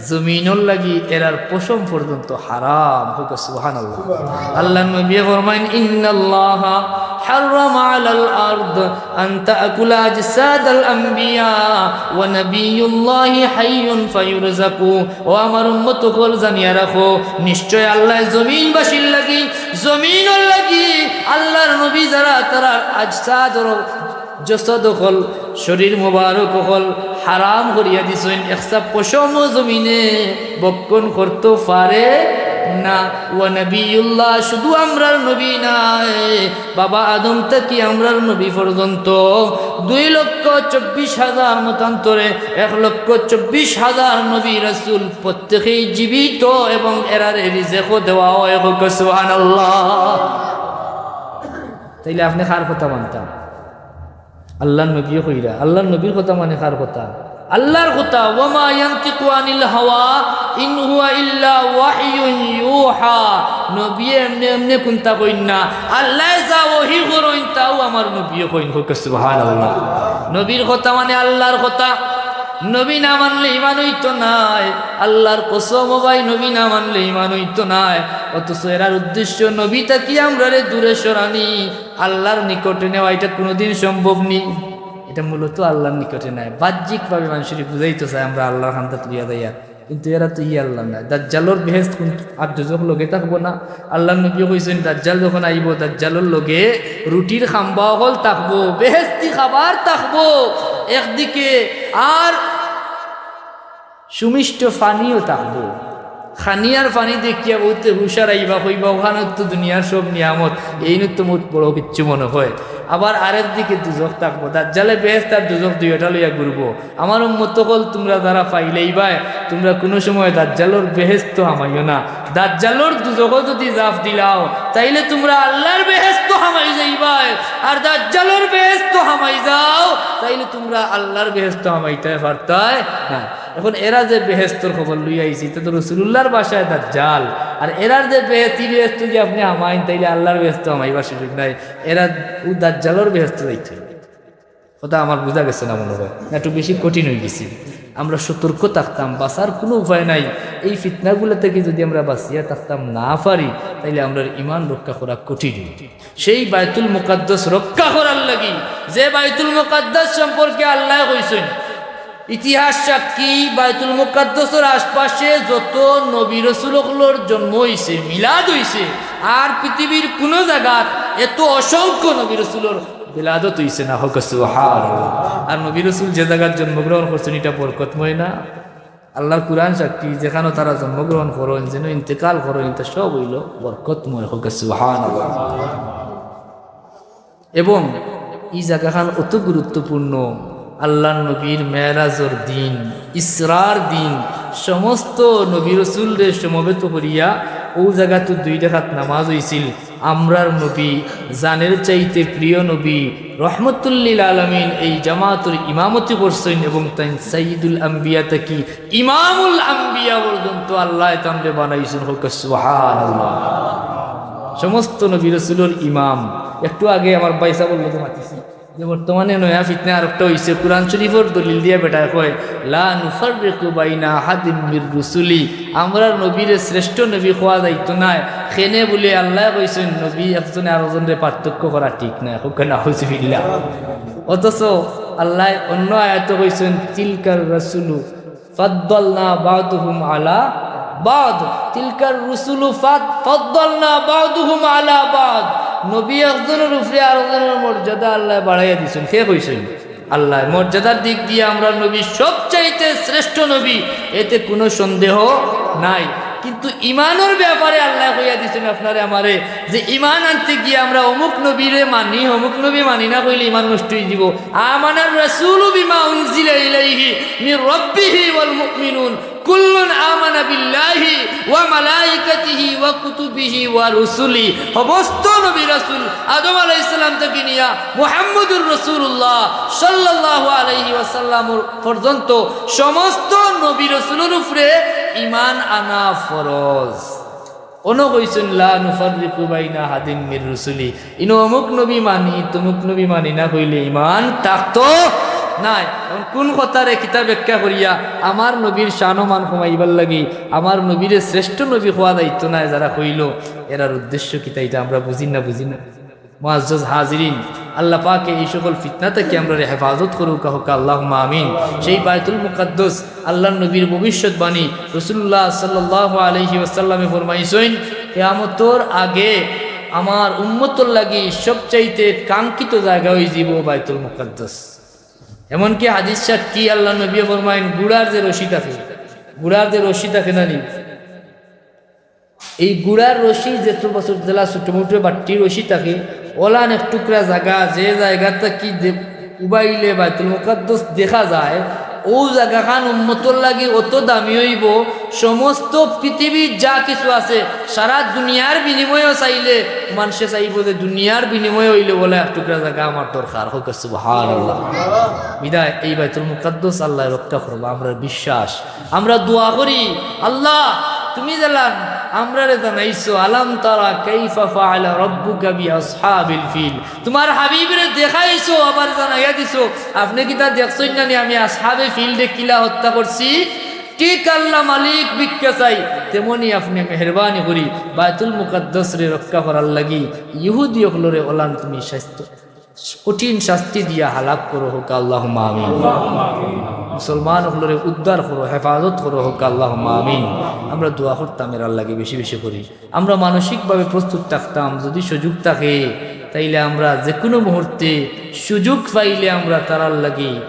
জমিনর লাগি এরার পশম পর্যন্ত হারাম। কউক্কা সুবহানাল্লাহ। আল্লাহর নবী ফরমাইন, "ইন্নাল্লাহা হাররামা আলাল আরদ আন তাকুলা আজসাদাল আম্বিয়া ওয়া নাবিয়ুল্লাহি হাইয়ুন ফায়ুরজাকু।" ও আমার উম্মত অকল, জানিয়া রাখো, নিশ্চয় আল্লায় জমিনবাসীর লাগি, জমিনর লাগি আল্লাহর নবী যারা, তারার আজসাদর জসদ অকল, শরীর মোবারক অকল হারাম করিয়া দিছইন। একটা পশমও জমিনে ভক্ষণ করতো পারে না। ওয়া নবিয়ুল্লাহ, শুধু আমরার নবী নায়, বাবা আদম থাকি আমরার নবী পর্যন্ত দুই লক্ষ চব্বিশ হাজার মতান্তরে এক লক্ষ চব্বিশ হাজার নবী রাসূল প্রত্যেকেই জীবিত এবং এরারে রিজেকও দেওয়া অয়। কউক্কা সুবহানাল্লাহ। তাইলে আপনে কার কথা মানতা? আল্লাহর নবীয়ে কইরা, আল্লাহর নবীর কথা মানে কার কথা? আল্লাহর কথা। "ওয়া মা ইয়ানতিকু আনিল হাওয়া, ইন হুয়া ইল্লা ওয়াহয়ুন ইউহা।" নবীয়ে এমনে এমনে কুন্তা কইন না, আল্লায় যা ওহী করইন তাউ আমার নবীয়ে কইন। কউক্কা সুবহানাল্লাহ। নবীর কথা মানে আল্লাহর কথা। নবী না মানলে ইমান অইতো নায়। আল্লাহর কসম ও ভাই, নবী না মানলে ইমান অইতো নায়। অথচ এরার উদ্দেশ্য নবী থাকি আমরারে দূরে সরানি, আল্লাহর নিকটে নেওয়া, ইটা কুনুদিন সম্ভব নি। ইটা মূলত আল্লাহর নিকটে নায়, বাহ্যিকভাবে মানষরে বুঝাইতো চায় আমরা আল্লাহর কান্দাত লইয়া যাইয়ার, কিন্তু এরা তো ই আল্লাহ নায়। দাজ্জালর বেহেস্ত কুন আর দুজখ লগে থাকবো না? আল্লাহর নবীয়ে কইছইন, দাজ্জাল যখন আইবো, দাজ্জালর লগে রুটির খাম্বা অকল থাকবো, বেহেস্তি খাবার থাকবো একদিকে, আর সুমিষ্ট পানিও থাকবো। খানি আর পানি দেখিয়া বউতে হুশ হারাইবা, কইবা, "অখানো তো দুনিয়ার সব নিয়ামত, এইনু তো মউত বড় কিচ্ছু মনো অয়।" আবার আরেক দিকে দুজখ থাকবো। দাজ্জালে বেহেস্ত আর দুজখ দুইওটা লইয়া ঘুরবো। আমার উম্মত অকল, তুমরা যারা পাইলাইবায়, তুমরা কুনু সময় দাজ্জালর বেহেস্তো হামাইও না। দাজ্জালর দুজখো যুদি জাপ দিলাও, তাইলে তুমরা আল্লাহর বেহেস্তো হামাই যাইবায়। আর দাজ্জালর বেহেস্তো হামাই যাও, তাইলে তুমরা আল্লাহর বেহেস্তো হামাইতায় পারতায় না। এখন এরা যে বেহেস্তর খবর লইয়া আইছে, ইতা তো রাসূলুল্লাহর ভাষায় দাজ্জাল। আর এরার যে বেহেস্ত, ই বেহেস্তো যুদি আপনে হামাইন, তাইলে আল্লাহর বেহেস্তো হামাইবার সুযোগ নাই। এরা অউ দাজ্জালর বেহেস্তো যাইতো অইবো। কথা আমার বুঝা গেছে না মনো অয়, না একটু বেশি কঠিন অইগেছে? আমরা সতর্ক থাকতাম, বাঁচার কুনু উপায় নাই। এই ফিতনাগুলা থাকি যুদি আমরা বাঁচিয়া থাকতাম না পারি, তাইলে আমরার ইমান রক্ষা করা কঠিন অইবো। সেই বায়তুল মুকাদ্দাস রক্ষা করার লাগি, যে বায়তুল মুকাদ্দাস সম্পর্কে আল্লায় কইছইন, ইতিহাস সাক্ষী, বায়তুল মুকাদ্দাসর আশপাশে যত নবী রাসূল অকলর জন্ম অইছে, মিলাদ অইছে, আর পৃথিবীর কুনু জাগাত এত অসংখ্য নবী রাসূলর বিলাদত অইছে না, কউক্কা সুবহানাল্লাহ। আর নবী রসুল যে জাগাত জন্মগ্রহণ করছইন, ইটা বরকতময় না? আল্লাহর কুরআন সাক্ষী, যেখানো তারা জন্মগ্রহণ করইন, যেন ইন্তেকাল করইন, ইতা সব অইলো বরকতময়, কউক্কা সুবহানাল্লাহ। এবং ই জাগাখান অত গুরুত্বপূর্ণ, আল্লাহর নবীর মেরাজর দিন, ইসরার দিন, সমস্ত নবী রসুলরে সমবেত করিয়া অউ জাগাত দুই রাকাত নামাজ অইছিল। আমরার নবী, জানের চাইতে প্রিয় নবী, রহমতুল্লিল আলামিন এই জামাতর ইমামতি করছইন এবং তাইন সাইয়্যিদুল আম্বিয়া থাকি ইমামুল আম্বিয়া পর্যন্ত আল্লায় তানরে বানাইছইন। কউক্কা সুবহানাল্লাহ। সমস্ত নবী রসুলর ইমাম। একটু আগে আমার ভাইসাবর লগে মাতিছি যে বর্তমানে নয়া ফিতনা আরোকটা অইছে, কুরআন শরীফর দলিল দিয়া বেটায় কয়, "লা নুফাররিকু বাইনা আহাদিম মির রুসুলি", আমরার নবীরে শ্রেষ্ঠ নবী কওয়া যাইতো নায়। কেনে বুলে আল্লায় কইছইন, নবী একজনে আরোকজনরে পার্থক্য করা ঠিক নায়। কউক্কা নাউজুবিল্লাহ। অথচ আল্লায় অন্য আয়াতো কইছইন, "তিলকার রাসুলু ফাদ্দালনা বাদুহুম আলা বাদ, তিলকার রুসুলু ফাদ-, ফাদ্দালনা বাদুহুম আলা বাদ।" নবী একজনর উপরে আরোকজনর মর্যাদা আল্লায় বাড়াইয়া দিছইন। কে কইছইন? আল্লায়। মর্যাদার দিক দিয়া আমরার নবী সবচাইতে শ্রেষ্ঠ নবী, এতে কুনু সন্দেহ নাই। কিন্তু ইমানর ব্যাপারে আল্লায় কইয়া দিছইন আপনারে আমারে, যে ইমান আনতে গিয়া আমরা অমুক নবীরে মানি, অমুক নবী মানি না কইলে ইমান নষ্ট অইযিবো। আমানার রাসুলু বিমা উনজিলা ইলাইহি মির রাব্বিহি ওয়াল মুমিনুন, কুল্লুন আমানা বিল্লাহি ওয়া মালাইকাতিহি ওয়া কুতুবিহি ওয়া রুসুলি। সমস্ত নবী রাসুল, আদম আলাইহিস সালাম থাকি নিয়া মুহাম্মদুর রাসুলুল্লাহ সাল্লাল্লাহু আলাইহি ওয়াসাল্লাম পর্যন্ত সমস্ত নবী রাসুলর উপরে ইমান আনা ফরজ। অনো কইছইন, "লা নুফাররিকু বাইনা আহাদিম মির রুসুলি।" ইনো অমুক নবী মানি, তমুক নবী মানি না কইলে ইমান থাকতো নায়। এখন কুন কথারে কিতা ব্যাখ্যা করিয়া আমার নবীর শান ও মান কমাইবার লাগি, আমার নবীরে শ্রেষ্ঠ নবী কওয়া যাইতো নায় যারা কইলো, এরার উদ্দেশ্য কিতা, ইটা আমরা বুঝি না, বুঝি না। মুআজ্জাজ হাজিরিন, আল্লাহ পাকে এই সকল ফিতনা থাকি আমরারে হেফাজত করুক্কা, কউক্কা আল্লাহুম্মা আমিন। সেই বায়তুল মুকাদ্দাস, আল্লাহর নবীর ভবিষ্যৎবাণী, রাসুলুল্লাহ সাল্লাল্লাহু আলাইহি ওয়াসাল্লামে ফরমাইছইন, কিয়ামতর আগে আমার উম্মতর লাগি সবচাইতে কাঙ্ক্ষিত জাগা অইযিবো বায়তুল মুকাদ্দাস। এমনকি হাদিস সাক্ষী আল্লাহর নবীয়ে ফরমাইন, ঘুড়ার যে রশি থাকে, ঘুড়ার যে রশি থাকে না নি, এই ঘুড়ার রশি যেত বছর যেলা ছোট মোটো বাট্টি রশি থাকে, অলান এক টুকরা জাগা, যে জাগা থাকি দে-, উবাইলে বায়তুল মুকাদ্দাস দেখা যায়, অউ জাগাখান উম্মতর লাগি অত দামি অইবো, সমস্ত পৃথিবীর যা কিছু আছে, সারা দুনিয়ার বিনিময়েও চাইলে, মানষে চাইবো যে দুনিয়ার বিনিময়ে অইলে অলা এক টুকরা জাগা আমার দরকার, কউক্কা সুবহানাল্লাহ। বিদায় এই বায়তুল মুকাদ্দাস আল্লায় রক্ষা করবা, আমরার বিশ্বাস। আমরা দোয়া করি, "আল্লাহ, তুমি যেলা আমরারে জানাইছো, আলাম তারা কাইফা ফাআলা রাব্বুকা বিআসহাবিল ফিল, তুমার হাবিবরে দেখাইছো, আবার জানাইয়া দিছো, আপনে কিতা দেখছইন না নি আমি আসহাবে ফিলরে কিলা হত্যা করছি?" ঠিক আল্লাহ মালিক ভিক্ষা চাই, তেমনি আপনে মেহেরবানি করি বায়তুল মুকাদ্দাসরে রক্ষা করার লাগি ইহুদি অকলরে অলান তুমি শাস্তি কঠিন শাস্তি দিয়া হালাক করো, কউক্কা আল্লাহুম্মা আমিন। মুসলমান অকলরে উদ্ধার করো, হেফাজত করো, কউক্কা আল্লাহুম্মা আমিন। আমরা দোয়া করতাম এরার লাগি বেশি বেশি করি। আমরা মানসিকভাবে প্রস্তুত থাকতাম, যদি সুযোগ থাকে, তাইলে আমরা যেকুনু মুহূর্তে সুযোগ পাইলে আমরা তারার লাগি,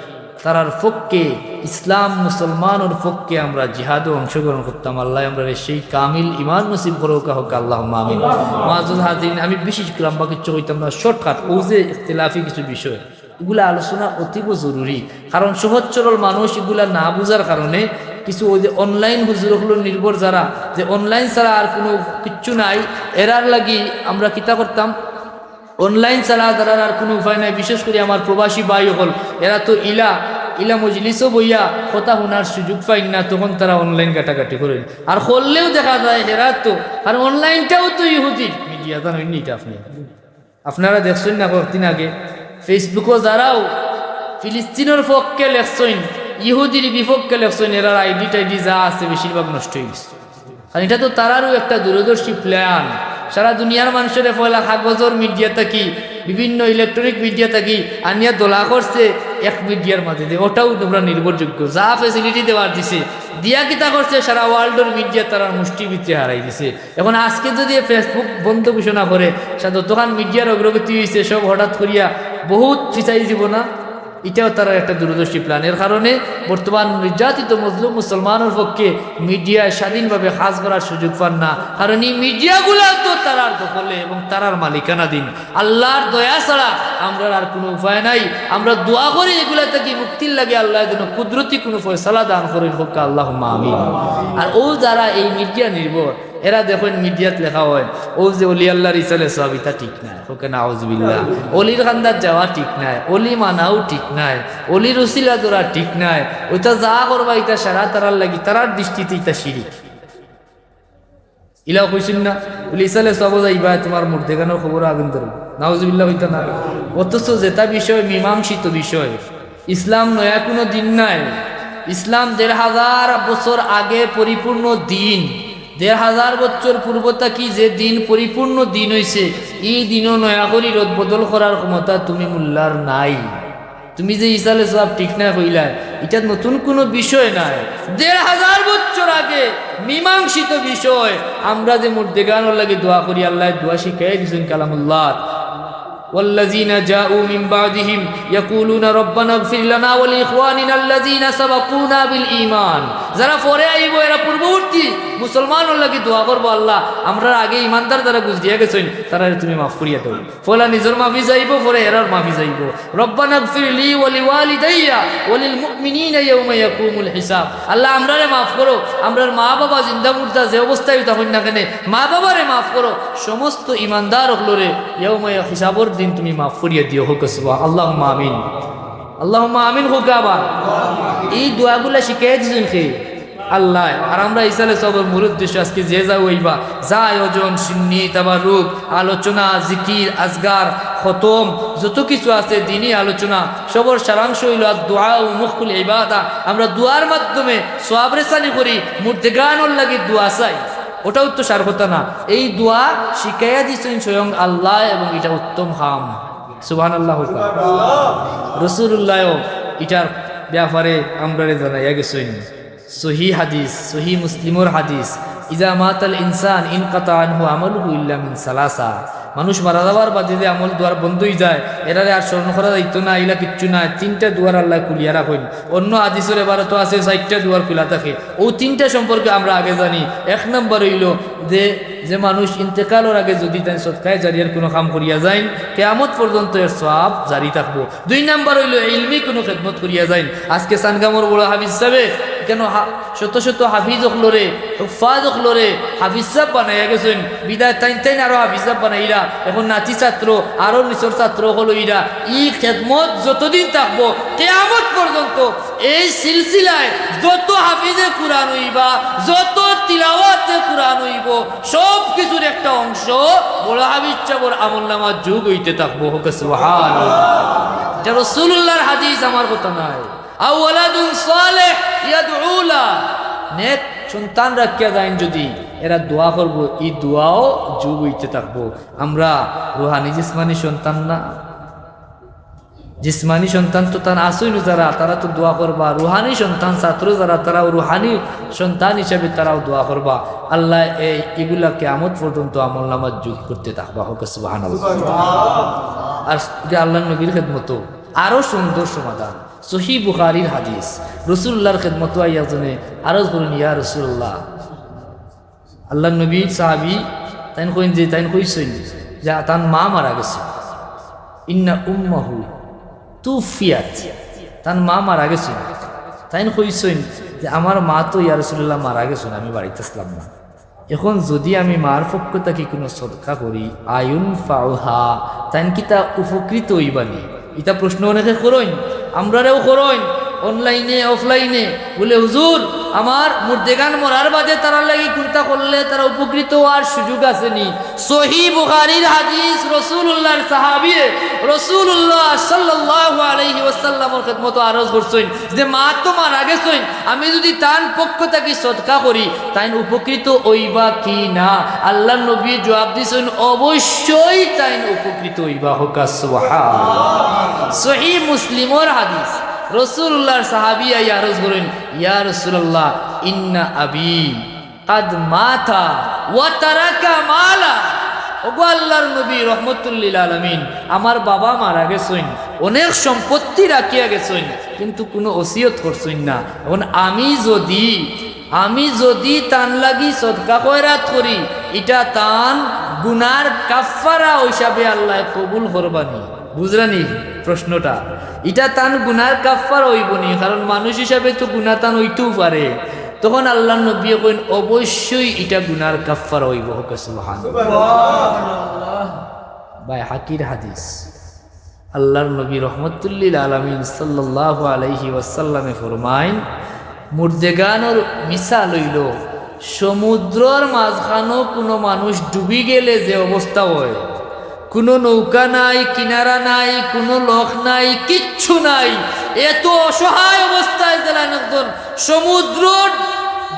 তারার পক্ষে, ইসলাম মুসলমানর পক্ষে আমরা জিহাদো অংশগ্রহণ করতাম। আল্লায় আমরারে সেই কামিল ইমান নসিব করউক্কা, কউক্কা আল্লাহুম্মা আমিন। মুআজ্জাজ হাজিরিন, আমি বেশি লম্বা কিচ্ছু কইতাম না, shortcut, অউ যে ইখতিলাফি কিছু বিষয়, ইগুলা আলোচনা অতীব জরুরি। কারণ সহজ সরল মানুষ ইগুলা না বুঝার কারণে কিছু অউ যে online হুজুর অকলর নির্ভর যারা, যে online ছাড়া আর কুনু কিচ্ছু নাই, এরার লাগি আমরা কিতা করতাম, online ছাড়া যারার আর কুনু উপায় নাই, বিশেষ করি আমার প্রবাসী ভাই অকল, এরা তো ইলা, ইলা মজলিসো বইয়া কথা হুনার সুযোগ পাইন না, তখন তারা online ঘাটাঘাটি করইন। আর করলেও দেখা যায় এরা তো, আর online টাও তো ইহুদির media, জানইন নি ইটা আপনে? আপনারা দেখছইন না কয়েকদিন আগে Facebook-ও যারাও ফিলিস্তিনর পক্ষে লেখছইন, ইহুদির বিপক্ষে লেখছইন, এরার ID টাইডি যা আছে বেশিরভাগ নষ্ট অইগেছে। কারণ ইটা তো তারারও একটা দূরদর্শী plan। সারা দুনিয়ার মানষরে পয়লা কাগজর media থাকি, বিভিন্ন electronic media থাকি আনিয়া দলা করছে এক media-র মাঝে, যে ওটাও তোমরা নির্ভরযোগ্য, যা facility দেওয়ার দিছে, দিয়া কিতা করছে, সারা world-র media তারার মুষ্টির ভিতরে হারাই দিছে। এখন আজকে যদি Facebook বন্ধ ঘোষণা করে, সা-, যতখান media-র অগ্রগতি অইছে, সব হঠাৎ করিয়া বহুত ফিছাই দিব না? ইটাও তারার একটা দূরদর্শী প্ল্যান। এর কারণে বর্তমান নির্যাতিত মজলুম মুসলমানর পক্ষে মিডিয়ায় স্বাধীনভাবে কাজ করার সুযোগ পার না, কারণ ই মিডিয়াগুলা তো তারার দখলে এবং তারার মালিকানাধীন। আল্লার দয়া ছাড়া আমরার আর কুনু উপায় নাই। আমরা দোয়া করি এগুলা থাকি মুক্তির লাগি, আল্লায় যেন কুদরতি কুনু ফয়সালা দান করইন, কউক্কা আল্লাহুম্মা আমিন। আর অউ যারা এই মিডিয়া নির্ভর, এরা দেখইন মিডিয়াত লেখা অয়, অউ যে অলি আল্লার ইসালে সওয়াব, ইতা ঠিক নায়, কউক্কা নাউজুবিল্লাহ। অলির কান্দাত যাওয়া ঠিক নায়, অলি মানাও ঠিক নায়, অলির উসিলা ধরা ঠিক নায়, অইতা যা করবা ইতা সারা তারার লাগি, তারার দৃষ্টিতে ইতা শিরিক। ইলাও কইছইন না, অলি ইসালে সওয়াবো যাইবা, তুমার মুর্দেগানর কবরো আগুন ধরবো, নাউজুবিল্লাহ কইতা না? অথচ যেটা বিষয়, মীমাংসিত বিষয়, ইসলাম নয়া কুনু দিন নায়। ইসলাম দেড় হাজার বছর আগে পরিপূর্ণ দিন। দেড় হাজার বছর পূর্ব থাকি যে দিন পরিপূর্ণ দিন অইছে, ই দিনও নয়া করি রদবদল করার ক্ষমতা তুমি মুল্লার নাই। তুমি যে ইসালে সওয়াব ঠিক নায় কইলায়, ইটা নতুন কুনু বিষয় নায়। দেড় হাজার বছর আগে মীমাংসিত বিষয়। আমরা যে মুর্দেগানর লাগি দোয়া করি, আল্লায় দোয়া শিখাইয়া দিছইন কালামুল্লাহ। والذين جاءوا من بعدهم يقولون ربنا اغفر لنا ولإخواننا الذين سبقونا بالإيمان। যারা পরে আইবো, এরা পূর্ববর্তী মুসলমানর লাগি দোয়া করবো, "আল্লাহ, আমরার আগে ইমানদার যারা গুজরিয়া গেছইন, তারারে তুমি মাফ করিয়া দেও।" পয়লা নিজর মাফি যাইবো, পরে এরার মাফি যাইবো। ربنا اغفر لي ولوالدي وللمؤمنين يوم يقوم الحساب। আল্লাহ, আমরারে মাফ করো, আমরার মা-বাবা জিন্দা মুর্দা যে অবস্থায় থাকইন না কেনে, মা-বাবারে মাফ করো, সমস্ত ইমানদার অকলরে ইয়াউমে হিসাবর দিন তুমি মাফ করিয়া দিও। কউক্কা সুবহান-, আল্লাহুম্মা আমিন। আল্লাহুম্মা আমিন কউক্কা আবার। ই দোয়াগুলা শিখাইয়া দিছইন কে? আল্লায়। আর আমরা ইসালে সওয়াবর মূল উদ্দেশ্য আজকে যে যা অইবা, যা আয়োজন, শিন্নি, তাবারুক, আলোচনা, জিকির, আজগার, খতম, যত কিছু আছে দিনি আলোচনা, সবর সারাংশ অইলো الدعاء مخ العبادة। আমরা দোয়ার মাধ্যমে সওয়াব রেসানি করি, মুর্দেগানর লাগি দোয়া চাই, ওটাও তো সার কথা না। এই দোয়া শিখাইয়া দিছইন স্বয়ং আল্লায় এবং ইটা উত্তম কাম। সুবহানাল্লাহ কউক্কা। রাসূলুল্লাহও ইটার ব্যাপারে আমরারে জানাইয়া গেছইন। সহি হাদিস, সহি মুসলিমর হাদিস, "إذا مات الإنسان انقطع عنه عمله إلا من ثلاثة।" মানুষ মারা যাওয়ার বাদে যে আমল দুয়ার বন্ধ অইযায়, এরারে আর স্মরণ করা যাইতো না, ইলা কিচ্ছু না। তিনটা দুয়ার আল্লায় খুলিয়া রাখইন। অন্য হাদিসর এবারতো আছে চাইরটা দুয়ার খুলা থাকে। অউ তিনটা সম্পর্কে আমরা আগে জানি। এক নম্বর অইলো যে, যে মানুষ ইন্তেকালর আগে যুদি তাইন সদকায়ে জারিয়ার কুনু কাম করিয়া যাইন, কিয়ামত পর্যন্ত এর সওয়াব জারি থাকবো। দুই নাম্বার অইলো ইলমি কুনু খেদমত করিয়া যাইন। আজকে সানগামর বড় হাফিজ সাবে কেন হা-, শত শত হাফিজ অকলরে, হুফাজ অকলরে হাফিজ সাব বানাইয়া গেছইন, বিদায় তাইন তাইন আরো হাফিজ সাব বানাইরা। এখন নাতি ছাত্র, আরো নিচর ছাত্র অকল অইরা। ই খেদমত যতদিন থাকবো, কিয়ামত পর্যন্ত এই সিলসিলায় যত হাফিজে কুরআন অইবা, যত তিলাওয়াতে কুরআন অইবো, সব কিছুর একটা অংশ বড় হাফিজ সাবর আমলনামাত যোগ অইতে থাকবো। কউক্কা সুবহানাল্লাহ। ইটা রাসূলুল্লাহর হাদিস, আমার কথা নায়। আও ওয়ালাদুন সালেহ ইয়াদউ লাহ, নেক সন্তান রাখিয়া যাইন যুদি, এরা দোয়া করবো, ই দোয়াও যোগ অইতে থাকবো। আমরা রুহানি জিসমানি সন্তান না? জিসমানি সন্তান তো তান আছইন যারা, তারা তো দোয়া করবা। রুহানি সন্তান, ছাত্র যারা, তারাও রুহানি সন্তান হিসাবে তারাও দোয়া করবা। আল্লায় এই, ইগুলা কিয়ামত পর্যন্ত আমলনামাত যোগ করতে থাকবা। কউক্কা সুবহানাল্লাহ। আর ইটা আল্লার নবীর খেদমতো আরো সুন্দর সমাধান। সহি বুখারীর হাদিস, রাসূলুল্লাহর খেদমতো আইয়া একজনে আরজ করইন, "ইয়া রাসূলুল্লাহ।" আল্লার নবীর সাহাবী, তাইন কইন যে, তাইন কইছইন যে তান মা মারা গেছইন। ইন্না উম্মাহু তুফিয়াত, তান মা মারা গেছইন। তাইন কইছইন যে, "আমার মা তো ইয়া রাসূলুল্লাহ মারা গেছইন, আমি বাড়িত আছলাম না। এখন যুদি আমি মার পক্ষ থাকি কুনু সদকা করি, আয়ুনফাউহা, তাইন কিতা উপকৃত অইবা নি?" ইতা প্রশ্ন অনেকে করইন, আমরারেও করইন, অনলাইনে, অফলাইনে। বুলে, "হুজুর, আমার মুর্দেগান মরার বাদে তারার লাগি কুনতা করলে তারা উপকৃত অওয়ার সুযোগ আছে নি?" সহি বুখারীর হাদিস, রাসূলুল্লাহর সাহাবীয়ে রাসূলুল্লাহ সাল্লাল্লাহু আলাইহি ওয়াসাল্লামর খেদমতো আরজ করছইন যে, "মা তো মারা গেছইন, আমি যুদি তান পক্ষ থাকি সদকা করি, তাইন উপকৃত অইবা কি না?" আল্লার নবী জুয়াব দিছইন, "অবশ্যই তাইন উপকৃত অইবা।" কউক্কা সুবহানাল্লাহ। সহি মুসলিমর হাদিস, রাসূলুল্লাহর সাহাবী আইয়া আরজ করইন, "ইয়া রাসূলুল্লাহ, ইন্না আবী কাদ মাতা ওয়া তারাকা মালা।" ওগো আল্লাহর নবী রহমতুল্লিল আলামিন, আমার বাবা মারা গেছইন, অনেক সম্পত্তি রাখিয়া গেছইন, কিন্তু কুনু ওসিয়ত করছইন না। এখন আমি যদি, আমি যদি তান লাগি সদকা খয়রাত করি, ইটা তান গুনার কাফফারা হিসাবে আল্লায় কবুল করবা নি। বুঝরা নি প্রশ্নটা? ইটা তান গুনার কাফফারা অইবো নি, কারণ মানুষ হিসাবে তো গুনা তান অইতেউ পারে। তখন আল্লাহর নবীয়ে কইন, অবশ্যই ইটা গুনার কাফফারা অইবো। হক্কা সুবহানাল্লাহ। বাইহাকির হাদিস। আল্লাহর নবী রহমতুল্লিল আলামিন সাল্লাল্লাহু আলাইহি ওয়াসাল্লামে ফরমাইন, মুর্দেগানর মিসাল অইলো সমুদ্রর মাঝখানো কুনু মানুষ ডুবি গেলে যে অবস্থা অয়, কুনু নৌকা নাই, কিনারা নাই, কুনু লখ নাই, কিচ্ছু নাই, এত অসহায় অবস্থায় যেলান একজন সমুদ্রর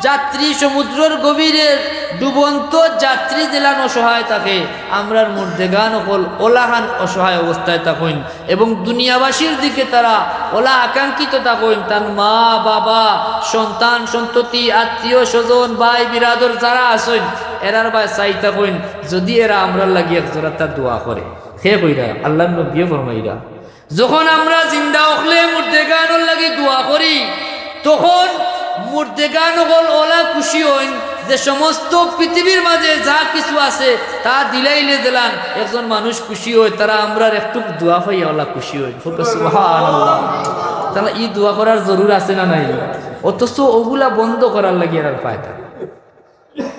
যাত্রী, সমুদ্রর গভীরের ডুবন্ত যাত্রী যেলান অসহায় থাকে, আমরার মুর্দেগান অকল অলাখান অসহায় অবস্থায় থাকইন এবং দুনিয়াবাসীর দিকে তারা অলা আকাঙ্ক্ষিত থাকইন। তান মা, বাবা, সন্তান, সন্ততি, আত্মীয় স্বজন, ভাই বিরাদর যারা আছইন, এরার বায় চাই থাকইন, যদি এরা আমরার লাগি এক জোড়াতা দোয়া করে। কে কইরা? আল্লাহর নবীয়ে ফরমাইরা, যখন আমরা জিন্দা অকলে মুর্দেগানর লাগি দোয়া করি, তখন মুর্দেগান অকল অলা খুশি অইন যে সমস্ত পৃথিবীর মাঝে যা কিছু আছে তা দিলাইলে যেলান একজন মানুষ খুশি অয়, তারা আমরার একটুক দোয়া পাইয়া অলা খুশি অইন। হক্কা সুবহানাল্লাহ। তাহলে ই দোয়া করার জরুর আছে না নাই? অথচ ওগুলা বন্ধ করার লাগি এরার ফায়দা।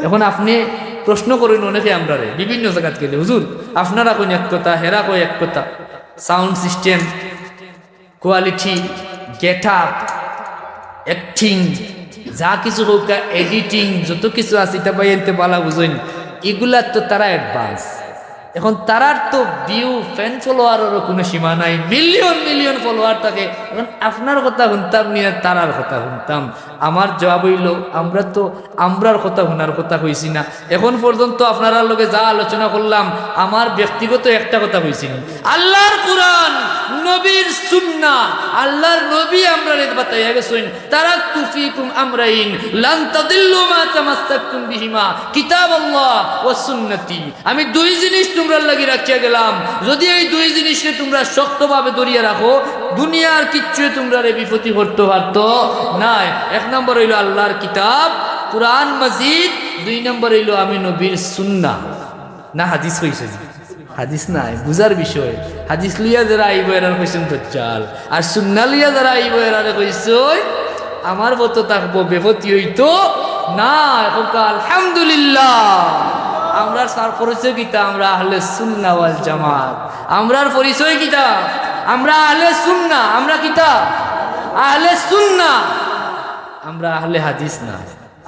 এখন আপনে প্রশ্ন করইন অনেকে আমরারে, বিভিন্ন জাগাত গেলে, "হুজুর, আপনারা কইন এক কথা, হেরা কয় এক কথা, sound system, quality, get up, acting, যা কিছু কউক্কা, editing, যত কিছু আছে, ইতা ভাইয়াইন্তে বালা বুঝইন, ইগুলাত তো তারা advance।" এখন তারার তো view, fan follower-রও কুনু সীমা নাই, million million follower থাকে। এখন আপনার কথা হুনতাম নি না তারার কথা হুনতাম? আমার জবাব অইলো, আমরা তো আমরার কথা হুনার কথা কইছি না। এখন পর্যন্ত আপনারার লগে যা আলোচনা করলাম, আমার ব্যক্তিগত একটা কথা কইছি নি। আল্লাহর কুরআন, নবীর সুন্নাহ, আল্লাহর নবী আমরারে বাতাইয়া গেছইন, "তারাকতু ফীকুম আমরাইন লান তাদিল্লু মা তামাসসাকতুম বিহিমা, কিতাবাল্লাহ ওয়া সুন্নতি।" আমি দুই জিনিস তুমরার লাগি রাখিয়া গেলাম, যদি এই দুই জিনিসরে তুমরা শক্তভাবে ধরিয়া রাখো, দুনিয়ার কিচ্ছুয়ে তুমরারে বিপথি করতো পারতো নায়। এক নম্বর অইলো আল্লাহর কিতাব, কুরআন মাজিদ, দুই নম্বর অইলো আমি নবীর সুন্নাহ। না হাদিস কইছে? হাদিস নাই, বুঝার বিষয়। হাদিস লইয়া যেরা আইবো, এরারে কইছইন দাজ্জাল। আর সুন্নাহ লইয়া যেরা আইবো, এরারে কইছইন আমার পথো থাকবো, বেপথি অইতো না। এখন তো আলহামদুলিল্লাহ, আমরার সার পরিচয় কিতা? আমরা আহলে সুন্নাহ ওয়াল জামাত। আমরার পরিচয় কিতা? আমরা আহলে সুন্নাহ। আমরা কিতা? আহলে সুন্নাহ। আমরা আহলে হাদিস না।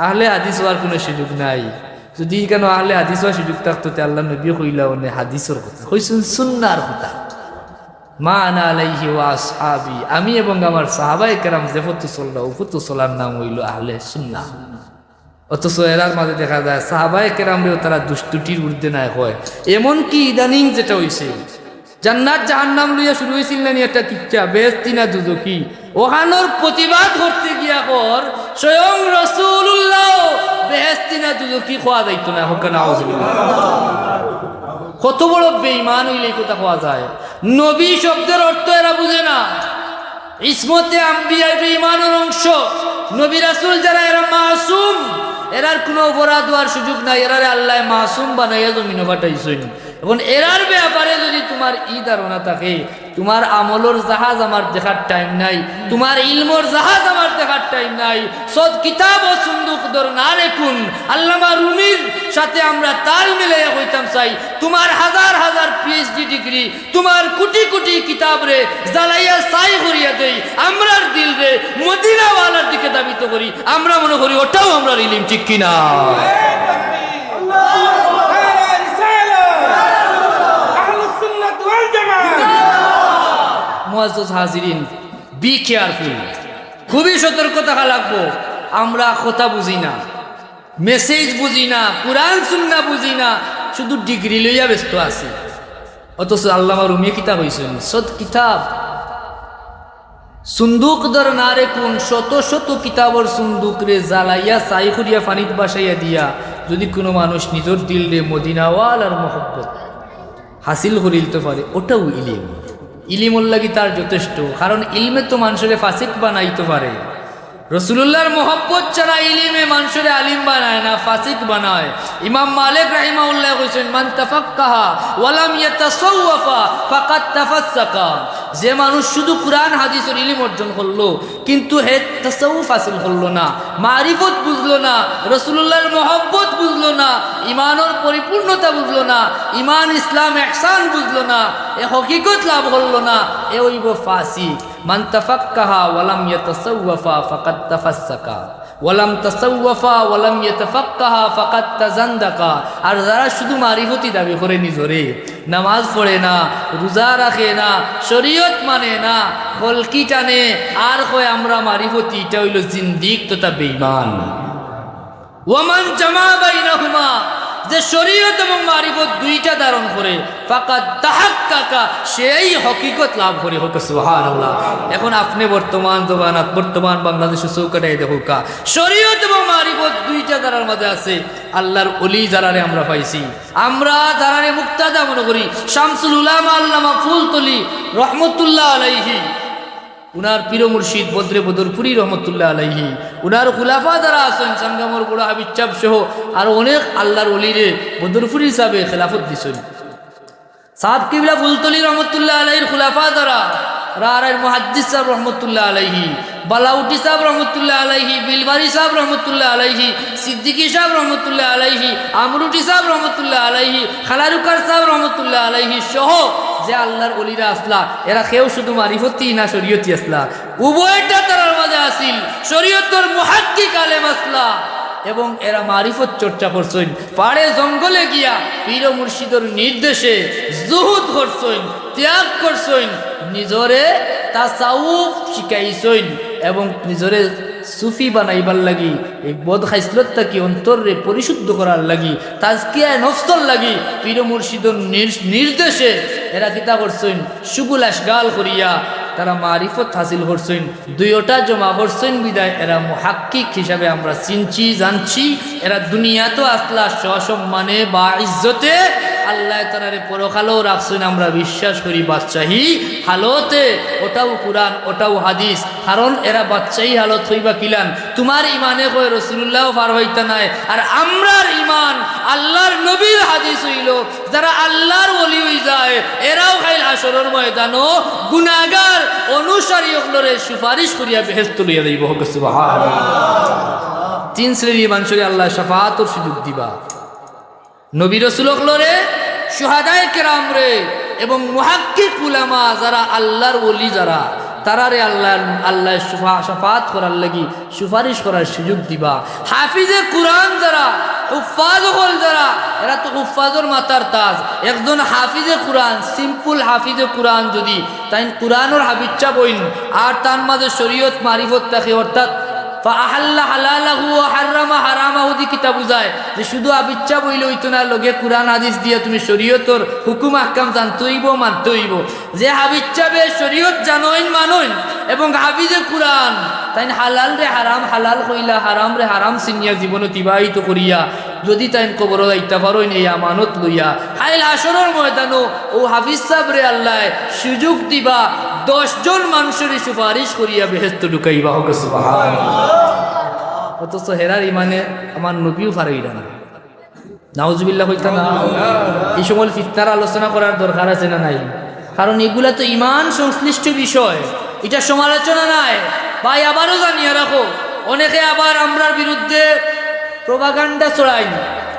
আহলে হাদিস অওয়ার কুনু সুযোগ নাই। যদি ইখানো আহলে হাদিস অওয়ার সুযোগ থাকতো, তে আল্লাহর নবী কইলা অনে হাদিসর কথা, কইছইন সুন্নাহর কথা। "মা আনা আলাইহি ওয়া আসহাবি", আমি এবং আমার সাহাবায়ে কেরাম যে পথো চলরা, অউ পথো চলার নাম অইলো আহলে সুন্নাহ। অথচ এরার মাঝে দেখা যায় সাহাবায়ে কেরামরেও তারা দুষ্টুটির ঊর্ধ্বে নায় কয়। এমনকি ইদানিং যেটা অইছে, জান্নাত জাহান্নাম লইয়া শুরু অইছিল না নি একটা কিচ্ছা, বেহেস্তি না দুজখি? অখানোর প্রতিবাদ করতে গিয়া কর, স্বয়ং রাসূলুল্লাহ বেহেস্তি না দুজখি কওয়া যাইতো না। হক্কা নাউজুবিল্লাহ। কত বড় বেঈমান অইলে ই কথা কওয়া যায়? নবী শব্দর অর্থ এরা বুঝে না। ইসমতে আম্বিয়া, ইটা ইমানর অংশ। নবী রাসূল যারা, এরা মাসুম, এরার কুনু অপরাধ অওয়ার সুযোগ নাই, এরারে আল্লায় মাসুম বানাইয়া জমিনো পাঠাইছইন। এখন এরার ব্যাপারে যদি তুমার ই ধারণা থাকে, তুমার আমলর জাহাজ আমার দেখার টাইম নাই, তুমার ইলমর জাহাজ আমার দেখার টাইম নাই, সদ কিতাব ও সন্দুক দর না রেখুন। আল্লামা রুমির সাথে আমরা তাল মিলাইয়া কইতাম চাই, তুমার হাজার হাজার পিএইচডি ডিগ্রি, তুমার কুটি কুটি কিতাবরে জ্বালাইয়া ছাই করিয়া দেই, আমরার দিলরে মদিনাওয়ালার দিকে ধাবিত করি। আমরা মনে করি ওটাউ আমরার ইলিম, ঠিক কি না? মুআজ্জাজ হাজিরিন, be careful, খুবই সতর্ক থাকা লাগবো। আমরা কথা বুঝি না, মেসেজ বুঝি না, কুরআন সুন্নাহ বুঝি না, শুধু ডিগ্রি লইয়া ব্যস্ত আছি। অথচ আল্লামা রুমিয়ে কিতা কইছইন? সদ কিতাব। সুন্দুক ধর না রে কুন, শত শত কিতাবর সুন্দুকরে জ্বালাইয়া ছাই করিয়া পানিত ভাসাইয়া দিয়া, যুদি কুনু মানুষ নিজর দিলরে মদিনাওয়ালার মহব্বত হাসিল করিলতো পারে, ওটাউ ইলিম। ইলিমর লাগি তার যথেষ্ট, কারণ ইলমে তো মানষরে ফাসিক বানাইতো পারে। রসুলুল্লাহর মহব্বত ছাড়া ইলিমে মানষরে আলিম বানায় না, ফাসিক বানায়। ইমাম মালিক রাহিমাহুল্লাহ কইছইন, "মান তাফাক্কাহা ওয়ালাম ইয়াতাসাওয়াফা ফাকাদ তাফাসসাকা।" যে মানুষ শুধু কুরআন হাদিসর ইলিম অর্জন করলো, কিন্তু হে তাসাউফ হাসিল করলো না, মারিফত বুঝলো না, রসুলুল্লাহর মহব্বত বুঝলো না, ইমানর পরিপূর্ণতা বুঝলো না, ইমান ইসলাম ইহসান বুঝলো না, এ হকিকত লাভ করলো না, এ অইবো ফাসিক। মান তাফাক্কাহা ওয়ালাম ইয়াতাসাওয়াফা ফাকাদ তাফাসসাকা, ওয়ালাম তাসাওয়াফা ওয়ালাম ইয়াতাফাক্কাহা ফাকাদ তাজান্দাকা। আর যারা শুধু মারিফতি দাবি করে নিজরে, নামাজ পড়ে না, রোজা রাখে না, শরীয়ত মানে না, খলকি টানে, আর কয় আমরা মারিফতি, ইটা অইলো জিন্দিক তথা বেঈমান। ওয়ামান জামা বাইনাহুমা, যে শরীয়ত এবং মারিফত দুইটা ধারণ করে, ফাকাদ তাহাক্কাকা, সেই হকিকত লাভ করে। হোক সুবহানাল্লাহ। এখন আপনে বর্তমান জমানাত, বর্তমান বাংলাদেশো চউখ আটাই দেখউক্কা, শরীয়ত এবং মারিফত দুইটা যারার মাঝে আছে, আল্লাহর ওলি যারারে আমরা পাইছি, আমরা যারারে মুক্তাদা মনে করি, শামসুল উলামা আল্লামা ফুলতলি রহমতুল্লাহ আলাইহি, উনার পীর মুর্শিদ বদরে বদরপুরি রহমতুল্লাহ আলাইহি, উনার খুলাফা যারা আছইন, সানগামর বড় হাফিজ সাব সহ আরো অনেক আল্লাহর ওলিরে বদরপুরি হিসাবে খেলাফত দিছইন। সাব কিবলা ফুলতলি রহমতুল্লাহ আলাইহির খুলাফা যারা, রারাইর মুহাদ্দিস সাব রহমতুল্লাহ আলাইহি, বালাউটি সাব রহমতুল্লাহ আলাইহি, বিলবাড়ি সাব রহমতুল্লাহ আলাইহি, সিদ্দিকী সাব রহমতুল্লাহ আলাইহি, আমরুটি সাব রহমতুল্লাহ আলাইহি, খালারুকার সাব রহমতুল্লাহ আলাইহি সহ যে আল্লাহর ওলিরা আছলা, এরা কেউ শুধু মারিফতি না শরীয়তি আছলা, উভয়টা তারার মাঝে আছিল। শরীয়তর মুহাক্কিক আলেম আছলা এবং এরা মারিফত চর্চা করছইন। পাড়ে জঙ্গলে গিয়া পীর মুর্শিদর নির্দেশে জুহুদ করছইন, ত্যাগ করছইন, নিজরে তাসাউফ শিখাইছইন এবং নিজরে সুফি বানাইবার লাগি, এই বদ খাইসলত থাকি অন্তররে পরিশুদ্ধ করার লাগি, তাজকিয়ায়ে নফসর লাগি পীর মুর্শিদর নির-, নির্দেশে এরা কিতা করছইন? শুগুল আশগাল করিয়া তারা মারিফত হাসিল করছইন। দুইওটা জমা করছইন বিদায় এরা মুহাক্কিক হিসাবে আমরা চিনছি, জানছি। এরা দুনিয়াত আছলা সসম্মানে বা ইজ্জতে, আল্লায় তারারে পরকালো রাখছইন, আমরা বিশ্বাস করি বাদশাহী হালতে, ওটাও কুরআন, ওটাও হাদিস। কারণ এরা বাদশাহী হালত অইবা কিলান, তুমার ইমানে কয় রসুলুল্লাহও পার পাইতা নায়, আর আমরার ইমান আল্লাহর নবীর হাদিস অইলো, যারা আল্লাহর ওলি অইযায়, এরাও কাইল হাশরর ময়দানো গুনাগার অনুসারী অকলরে সুপারিশ করিয়া বেহেস্তো লইয়া যাইবো। হোক সুবহানাল্লাহ। তিন শ্রেণীর মানষরে আল্লায় শাফাআতর সুযোগ দিবা। নবী রসুল অকলরে, শুহাদায়ে কেরামরে এবং মুহাক্কিক উলামা যারা আল্লাহর ওলি যারা, তারারে আল্লায়, আল্লায় শুফা-, শাফাআত করার লাগি সুপারিশ করার সুযোগ দিবা। হাফিজে কুরআন যারা, হুফফাজ অকল যারা, এরা তো হুফফাজর মাথার তাজ। একজন হাফিজে কুরআন, simple হাফিজে কুরআন যুদি তাইন কুরআনর হাফিজ সাব অইন, আর তান মাঝে শরীয়ত মারিফত থাকে, অর্থাৎ ফাআহাল্লা হালালাহু ওয়া হাররামা হারামাহু দি কিতা বুঝায়? যে শুধু হাফিজ সাব অইলে অইতো না, লগে কুরআন হাদিস দিয়া তুমি শরীয়তর হুকুম আহকাম জানতে অইবো, মানতে অইবো। যে হাফিজ সাবে শরীয়ত জানইন, মানইন এবং হাফিজে কুরআন, তাইন হালালরে হারাম হালাল কইলা, হারামরে হারাম চিনিয়া জীবন অতিবাহিত করিয়া যুদি তাইন কবরো যাইতা পারইন এই আমানত লইয়া, কাইল হাশরর ময়দানো অউ হাফিজ সাবরে আল্লায় সুযোগ দিবা দশ জন মানষরে সুপারিশ করিয়া বেহেস্তো ঢুকাইবা। হোক সুবহানাল্লাহ। অথচ হেরার ইমানে আমার নবীও পারইরা না। নাউজুবিল্লাহ কইতা না? এই সময় ফিতনার আলোচনা করার দরকার আছে না নাই? কারণ ইগুলা তো ইমান সংশ্লিষ্ট বিষয়, ইটা সমালোচনা নায়। ভাই, আবারও জানিয়া রাখো, অনেকে আবার আমরার বিরুদ্ধে প্রোপাগান্ডা ছড়াইন।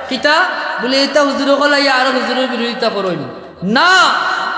কিতা? বলে, "ইতা হুজুরে কইলা, ইয়া আর হুজুরর বিরোধিতা করইন।" না,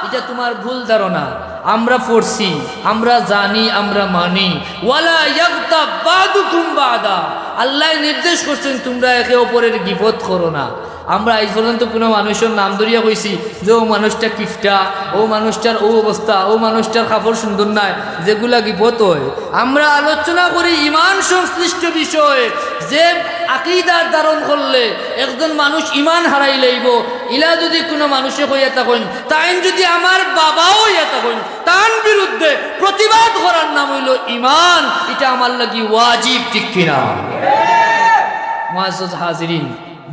ইটা তুমার ভুল ধারণা। আমরা পড়ছি, আমরা জানি, আমরা মানি। "ওয়ালা ইয়াগতাব বাদুকুম বাদা।" আল্লায় নির্দেশ করছইন, তুমরা একে অপরের গিবত করো না। আমরা আইজ পর্যন্ত কুনু মানষর নাম ধরিয়া কইছি যে অউ মানষটা কিপটা, অউ মানষটার অউ অবস্থা, অউ মানষটার কাপড় সুন্দর নায়, যেগুলা গিবত অয়। আমরা আলোচনা করি ইমান সংশ্লিষ্ট বিষয়, যে আকিদা ধারণ করলে একজন মানুষ ইমান হারাইলাইবো, ইলা যুদি কুনু মানষে কইয়া থাকইন, তাইন যুদি আমার বাবাও অইয়া থাকইন, তান বিরুদ্ধে প্রতিবাদ করার নাম অইলো ইমান। ইটা আমার লাগি ওয়াজিব, ঠিক কিনা? মুআজ্জাজ হাজিরিন,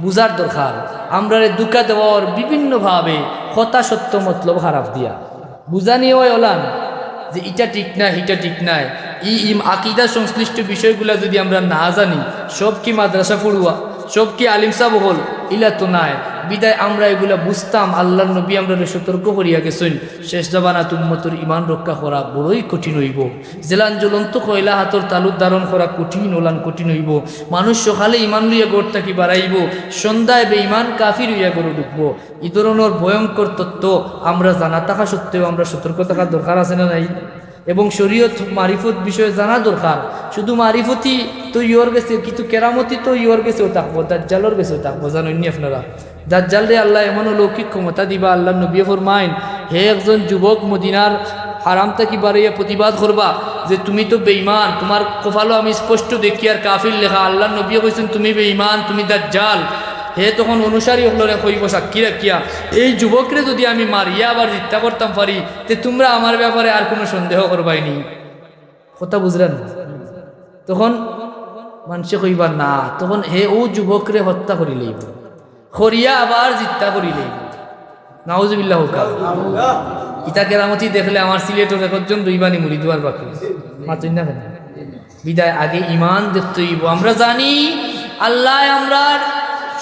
বুঝার দরকার, আমরারে ধুকা দেওয়ার বিভিন্নভাবে কথা সত্য মতলব খারাপ দিয়া বুঝানি অয় অলান যে ইটা ঠিক নায়, ইটা ঠিক নায়। ই ইম আকিদা সংশ্লিষ্ট বিষয়গুলা যদি আমরা না জানি, সব কি মাদ্রাসা পড়ুয়া, সব কি আলিম সাব অকল? ইলা তো নায়। বিদায় আমরা ইগুলা বুঝতাম, আল্লার নবী আমরারে সতর্ক করিয়া গেছইন, শেষ জামানাত উম্মতর ইমান রক্ষা করা বড়ই কঠিন অইবো। যেলান জ্বলন্ত কয়লা হাতর তালুত ধারণ করা কঠিন, অলান কঠিন অইবো। মানুষ সকালে ইমান লইয়া ঘর থাকি বারাইবো, সন্ধ্যায় বেইমান কাফির অইয়া ঘরো ঢুকবো। ই ধরনর ভয়ঙ্কর তত্ত্ব আমরা জানা থাকা সত্ত্বেও আমরা সতর্ক থাকার দরকার আছে না নাই? এবং শরীয়ত মারিফত বিষয়ে জানা দরকার। শুধু মারিফতি তো ইয়র গেছে, কিন্তু কেরামতি তো ইয়র গেছেও থাকবো, দাজ্জালর গেছেও থাকবো, জানইননি আপনারা? দাজ্জালরে আল্লায় এমন অলৌকিক ক্ষমতা দিবা, আল্লার নবীয়ে ফরমাইন, হে একজন যুবক মদিনার হারাম থাকি বারাইয়া প্রতিবাদ করবা যে তুমি তো বেইমান, তুমার কপালো আমি স্পষ্ট দেখিয়ার কাফির লেখা। আল্লার নবীয়ে কইছইন, তুমি বেইমান, তুমি দাজ্জাল। হে তখন অনুসারী অকলরে কইবো সাক্ষী রাখিয়া, এই যুবকরে যদি আমি মারিয়া আবার জিন্দা করতাম পারি, তে তুমরা আমার ব্যাপারে আর কুনু সন্দেহ করবায়নি। কথা বুঝরা না? তখন মানষে কইবা না, তখন হে অউ যুবকরে হত্যা করিলাইবো, করিয়া আবার জিন্দা করিলাইবো। নাউজুবিল্লাহ কউক্কা। ইতা কেরামতি দেখলে আমার সিলেটর একজন রইবানি মুরিদ অওয়ার বাকি। মাতইন না কেনে? বিদায় আগে ইমান দেখতে অইবো। আমরা জানি আল্লায় আমরার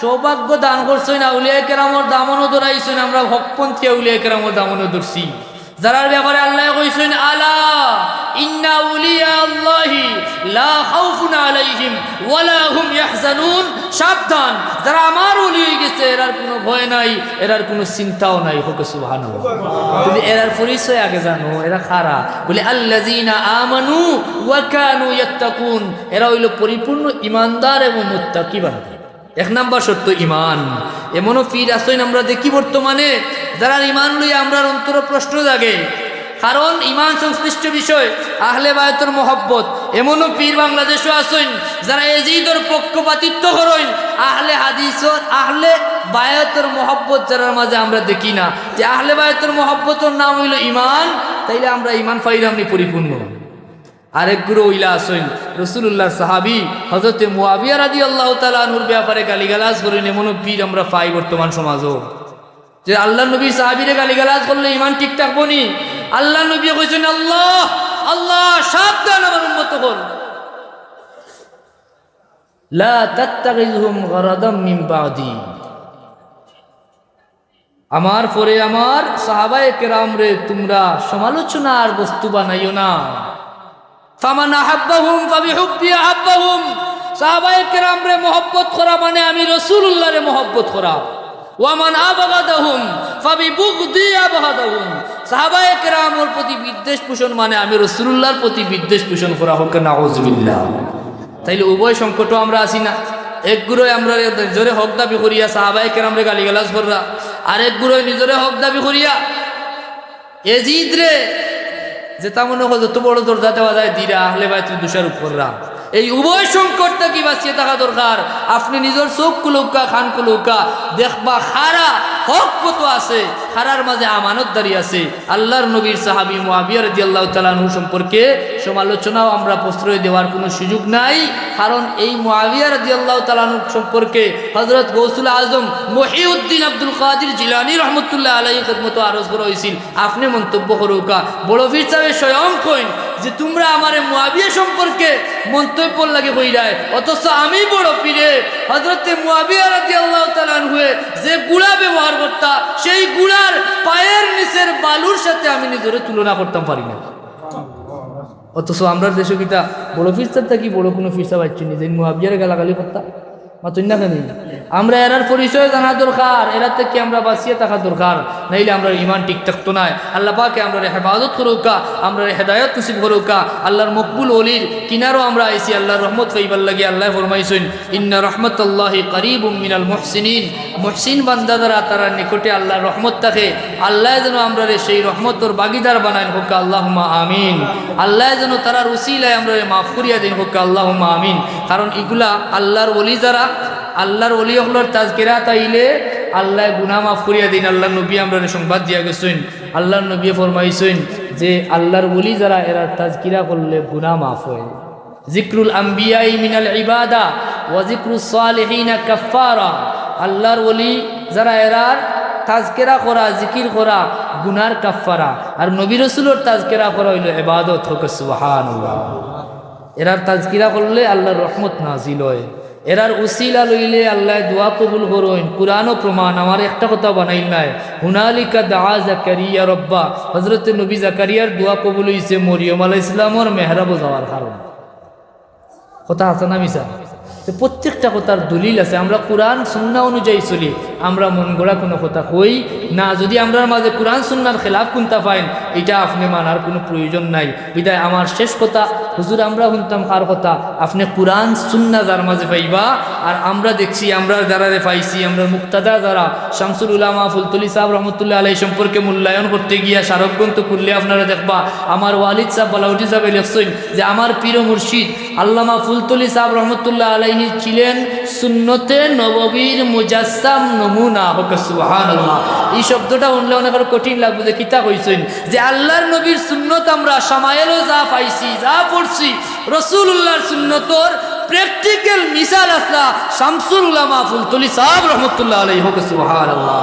সৌভাগ্য দান করছইন, আউলিয়ায়ে কেরামর দামনো ধরাইছইন, আমরা হকপন্থী আউলিয়ায়ে কেরামর দামনো ধরছি। যারার ব্যাপারে আল্লায় কইছইন, আলা ইন্না আউলিয়া আল্লাহি লা খাউফুন আলাইহিম ওয়া লা হুম ইয়াহজানুন। সাবধান, যারা আমার ওলি অইগেছে, এরার কুনু ভয় নাই, এরার কুনু চিন্তাও নাই। কউক্কা সুবহানাল্লাহ। তুমি এরার পরিচয় আগে জানো, এরা কারা? বলে, আল্লাযিনা আমানু ওয়া কানু ইয়াত্তাকুন। এরা অইলো পরিপূর্ণ ইমানদার এবং মুত্তাকি বান্দা। এক নাম্বার শর্ত ইমান। এমনও পীর আছইন আমরা দেখি বর্তমানে, যারার ইমান লইয়া আমরার অন্তরো প্রশ্ন জাগে। কারণ ইমান সংশ্লিষ্ট বিষয় আহলে বায়তর মহব্বত। এমনও পীর বাংলাদেশো আছইন, যারা এজিদর পক্ষপাতিত্ব করইন। আহলে হাদিসর, আহলে বায়তর মহব্বত যারার মাঝে আমরা দেখি না, যে আহলে বায়তর মহব্বতর নাম অইলো ইমান, তাইলে আমরা ইমান পাইলাম নি পরিপূর্ণ? আরেক গুরু অইলা আছইন, রাসূলুল্লাহর সাহাবী হযরতে মুয়াবিয়া রাদিয়াল্লাহু তাআলা আনহুর ব্যাপারে গালিগালাজ করইন, এমনও পীর আমরা পাই বর্তমান সমাজো। যে আল্লাহর নবীর সাহাবীরে গালিগালাজ করলে ইমান ঠিক থাকবো নি? আল্লাহর নবী কইছইন, আল্লাহ, আল্লাহ, সাবধান আমার উম্মত অকল। লা তাত্তাখিযুহুম গারাদাম মিন বাদি। আমার পরে আমার সাহাবায়ে কেরামরে তুমরা সমালোচনার বস্তু বানাইও না। ফামান আহাব্বাহুম ফাবিহুব্বি আহাব্বাহুম। সাহাবায়ে কেরামরে মহব্বত করা মানে আমি রাসূলুল্লাহরে মহব্বত করা। ওয়ামান আবগাদাহুম ফাবিবুগদি আবগাদাহুম। সাহাবায়ে কেরামর প্রতি বিদ্বেষ পোষণ মানে আমি রাসূলুল্লাহর প্রতি বিদ্বেষ পোষণ করা। কউক্কা নাউজুবিল্লাহ। তাইলে উভয় সংকটো আমরা আছি না? এক গুরুয়ে আমরারে নিজরে হক দাবি করিয়া সাহাবায়ে কেরামরে গালিগালাজ কররা, আরেক গুরুয়ে নিজরে হক দাবি করিয়া এজিদরে, যেটা মনে অয় যত বড় দরজা দেওয়া যায় দিরা, আহলে বায়তরে দোষারোপ কররা। এই উভয় সংকট থাকি বাঁচিয়া থাকা দরকার। আপনে নিজর চউখ খুলউক্কা, কান খুলউক্কা, দেখবা কারা হক পথো আছে, কারার মাঝে আমানতদারি আছে। আল্লাহর নবীর সাহাবী মুয়াবিয়া রাদিয়াল্লাহু তাআলা আনহু সম্পর্কে সমালোচনাও আমরা প্রশ্রয় দেওয়ার কোনো সুযোগ নাই, কারণ এই মুয়াবিয়া রাদিয়াল্লাহু তাআলা আনহু সম্পর্কে হযরত গৌসুল আজম মহিউদ্দিন আব্দুল কাদির জিলানী রহমতুল্লাহ আলাইহির খেদমতো আরজ করা অইছিল, আপনে মন্তব্য করউক্কা। বড় পীর সাহেবে স্বয়ং কইন যে, তুমরা আমারে মুয়াবিয়া সম্পর্কে মন্তব্যর লাগি কইরায়, অথচ আমি বড় পীরে হযরতে মুয়াবিয়া রাদিয়াল্লাহু তাআলা আনহুয়ে যে ঘুড়া ব্যবহার করতা, সেই ঘুড়ার পায়ের নিচের বালুর সাথে আমি নিজরে তুলনা করতাম পারি না। অথচ আমরার দেশো কিতা বড় পীর সাব থাকি বড় কোনো পীর সাব আইছইন নি, যেইন মুয়াবিয়ারে গালাগালি করতা? মাতইন না কেনে? আমরা এরার পরিচয় জানা দরকার, এরার থাকি আমরা বাঁচিয়া থাকা দরকার, নাইলে আমরার ইমান ঠিক থাকতো নায়। আল্লাহ পাকে আমরারে হেফাজত করউক্কা, আমরারে হেদায়ত নসিব করউক্কা। আল্লাহর মকবুল ওলির কিনারো আমরা আইছি, আল্লাহর রহমত পাইবার লাগি। আল্লায় ফরমাইছইন, ইন্না রহমতাল্লাহি করিবুম মিনাল মুহসিনিন। মুহসিন বান্দা যারা, তারার নিকটে আল্লাহর রহমত থাকে। আল্লায় যেন আমরারে সেই রহমতর ভাগীদার বানাইন, কউক্কা আল্লাহুম্মা আমিন। আল্লায় যেন তারার উসিলায় আমরারে মাফ করিয়া দেইন, কউক্কা আল্লাহুম্মা আমিন। কারণ ইগুলা আল্লাহর ওলি যারা, আল্লাহর ওলি অকলর তাজকিরাত আইলে আল্লায় গুনাহ মাফ করিয়া দেইন। আল্লাহর নবী আমরারে সংবাদ দিয়া গেছইন। আল্লাহর নবীয়ে ফরমাইছইন যে আল্লাহর ওলি যারা, এরার তাজকিরা করলে গুনাহ মাফ হয়। জিক্রুল আম্বিয়াই মিনাল ইবাদা ওয়া জিক্রুস সালিহিনা কাফফারা। আল্লাহর ওলি যারা, এরার তাজকিরা করা, জিকির করা গুনার কাফফারা। আর নবী রসুলর তাজকিরা করা অইলো ইবাদত। হোক সুবহানাল্লাহ। এরার তাজকিরা করলে আল্লাহর রহমত নাজিল হয়। এরার উসিলা লইলে আল্লায় দোয়া কবুল করইন। কুরআনও প্রমাণ, আমার একটা কথা বানাইল নায়। হুনালিকা দাআ জাকারিয়া রব্বা। হযরতে নবী জাকারিয়ার দোয়া কবুল অইছে মরিয়ম আলাইহিস সালামর মেহরাবো যাওয়ার কারণে। কথা আছে না মিছা? তো প্রত্যেকটা কথার দলিল আছে। আমরা কুরআন সুন্নাহ অনুযায়ী চলি, আমরা মন গড়া কোনো কথা কই না। যদি আমরার মাঝে কুরআন সুন্নাহর খেলাফ কুন্তা পাইন, ইটা আপনে মানার কোনো প্রয়োজন নাই। বিদায় আমার শেষ কথা, হুজুর, আমরা হুনতাম কার কথা, আপনে কুরআন সুন্নাহ যার মাঝে পাইবা। আর আমরা দেখছি, আমরা যারারে পাইছি, আমরার মুক্তাদা যারা, শামসুল উলামা ফুলতলি সাহেব রহমতুল্লাহ আলাইহি সম্পর্কে মূল্যায়ন করতে গিয়া স্মারকগ্রন্থ খুললে আপনারা দেখবা, আমার ওয়ালিদ সাহেব বালাউটি সাহেবে লেখছইন যে আমার পীর ও মুর্শিদ আল্লামা ফুলতলি সাহেব রহমতুল্লাহ আলাইহি ছিলেন সুন্নতে নববীর মুজাসসাম নমুনা। হোক সুবহানাল্লাহ। এই শব্দটা হুনলে অনেকের কঠিন লাগবো যে কিতা কইছইন, যে আল্লাহর নবীর সুন্নত আমরা শামায়েলও যা পাইছি, যা পড়ছি, রসুলুল্লাহর সুন্নতর প্র্যাকটিক্যাল মিসাল আছলা শামসুল উলামা ফুলতলি সাহেব রহমতুল্লাহ আলাইহি। হোক সুবহানাল্লাহ।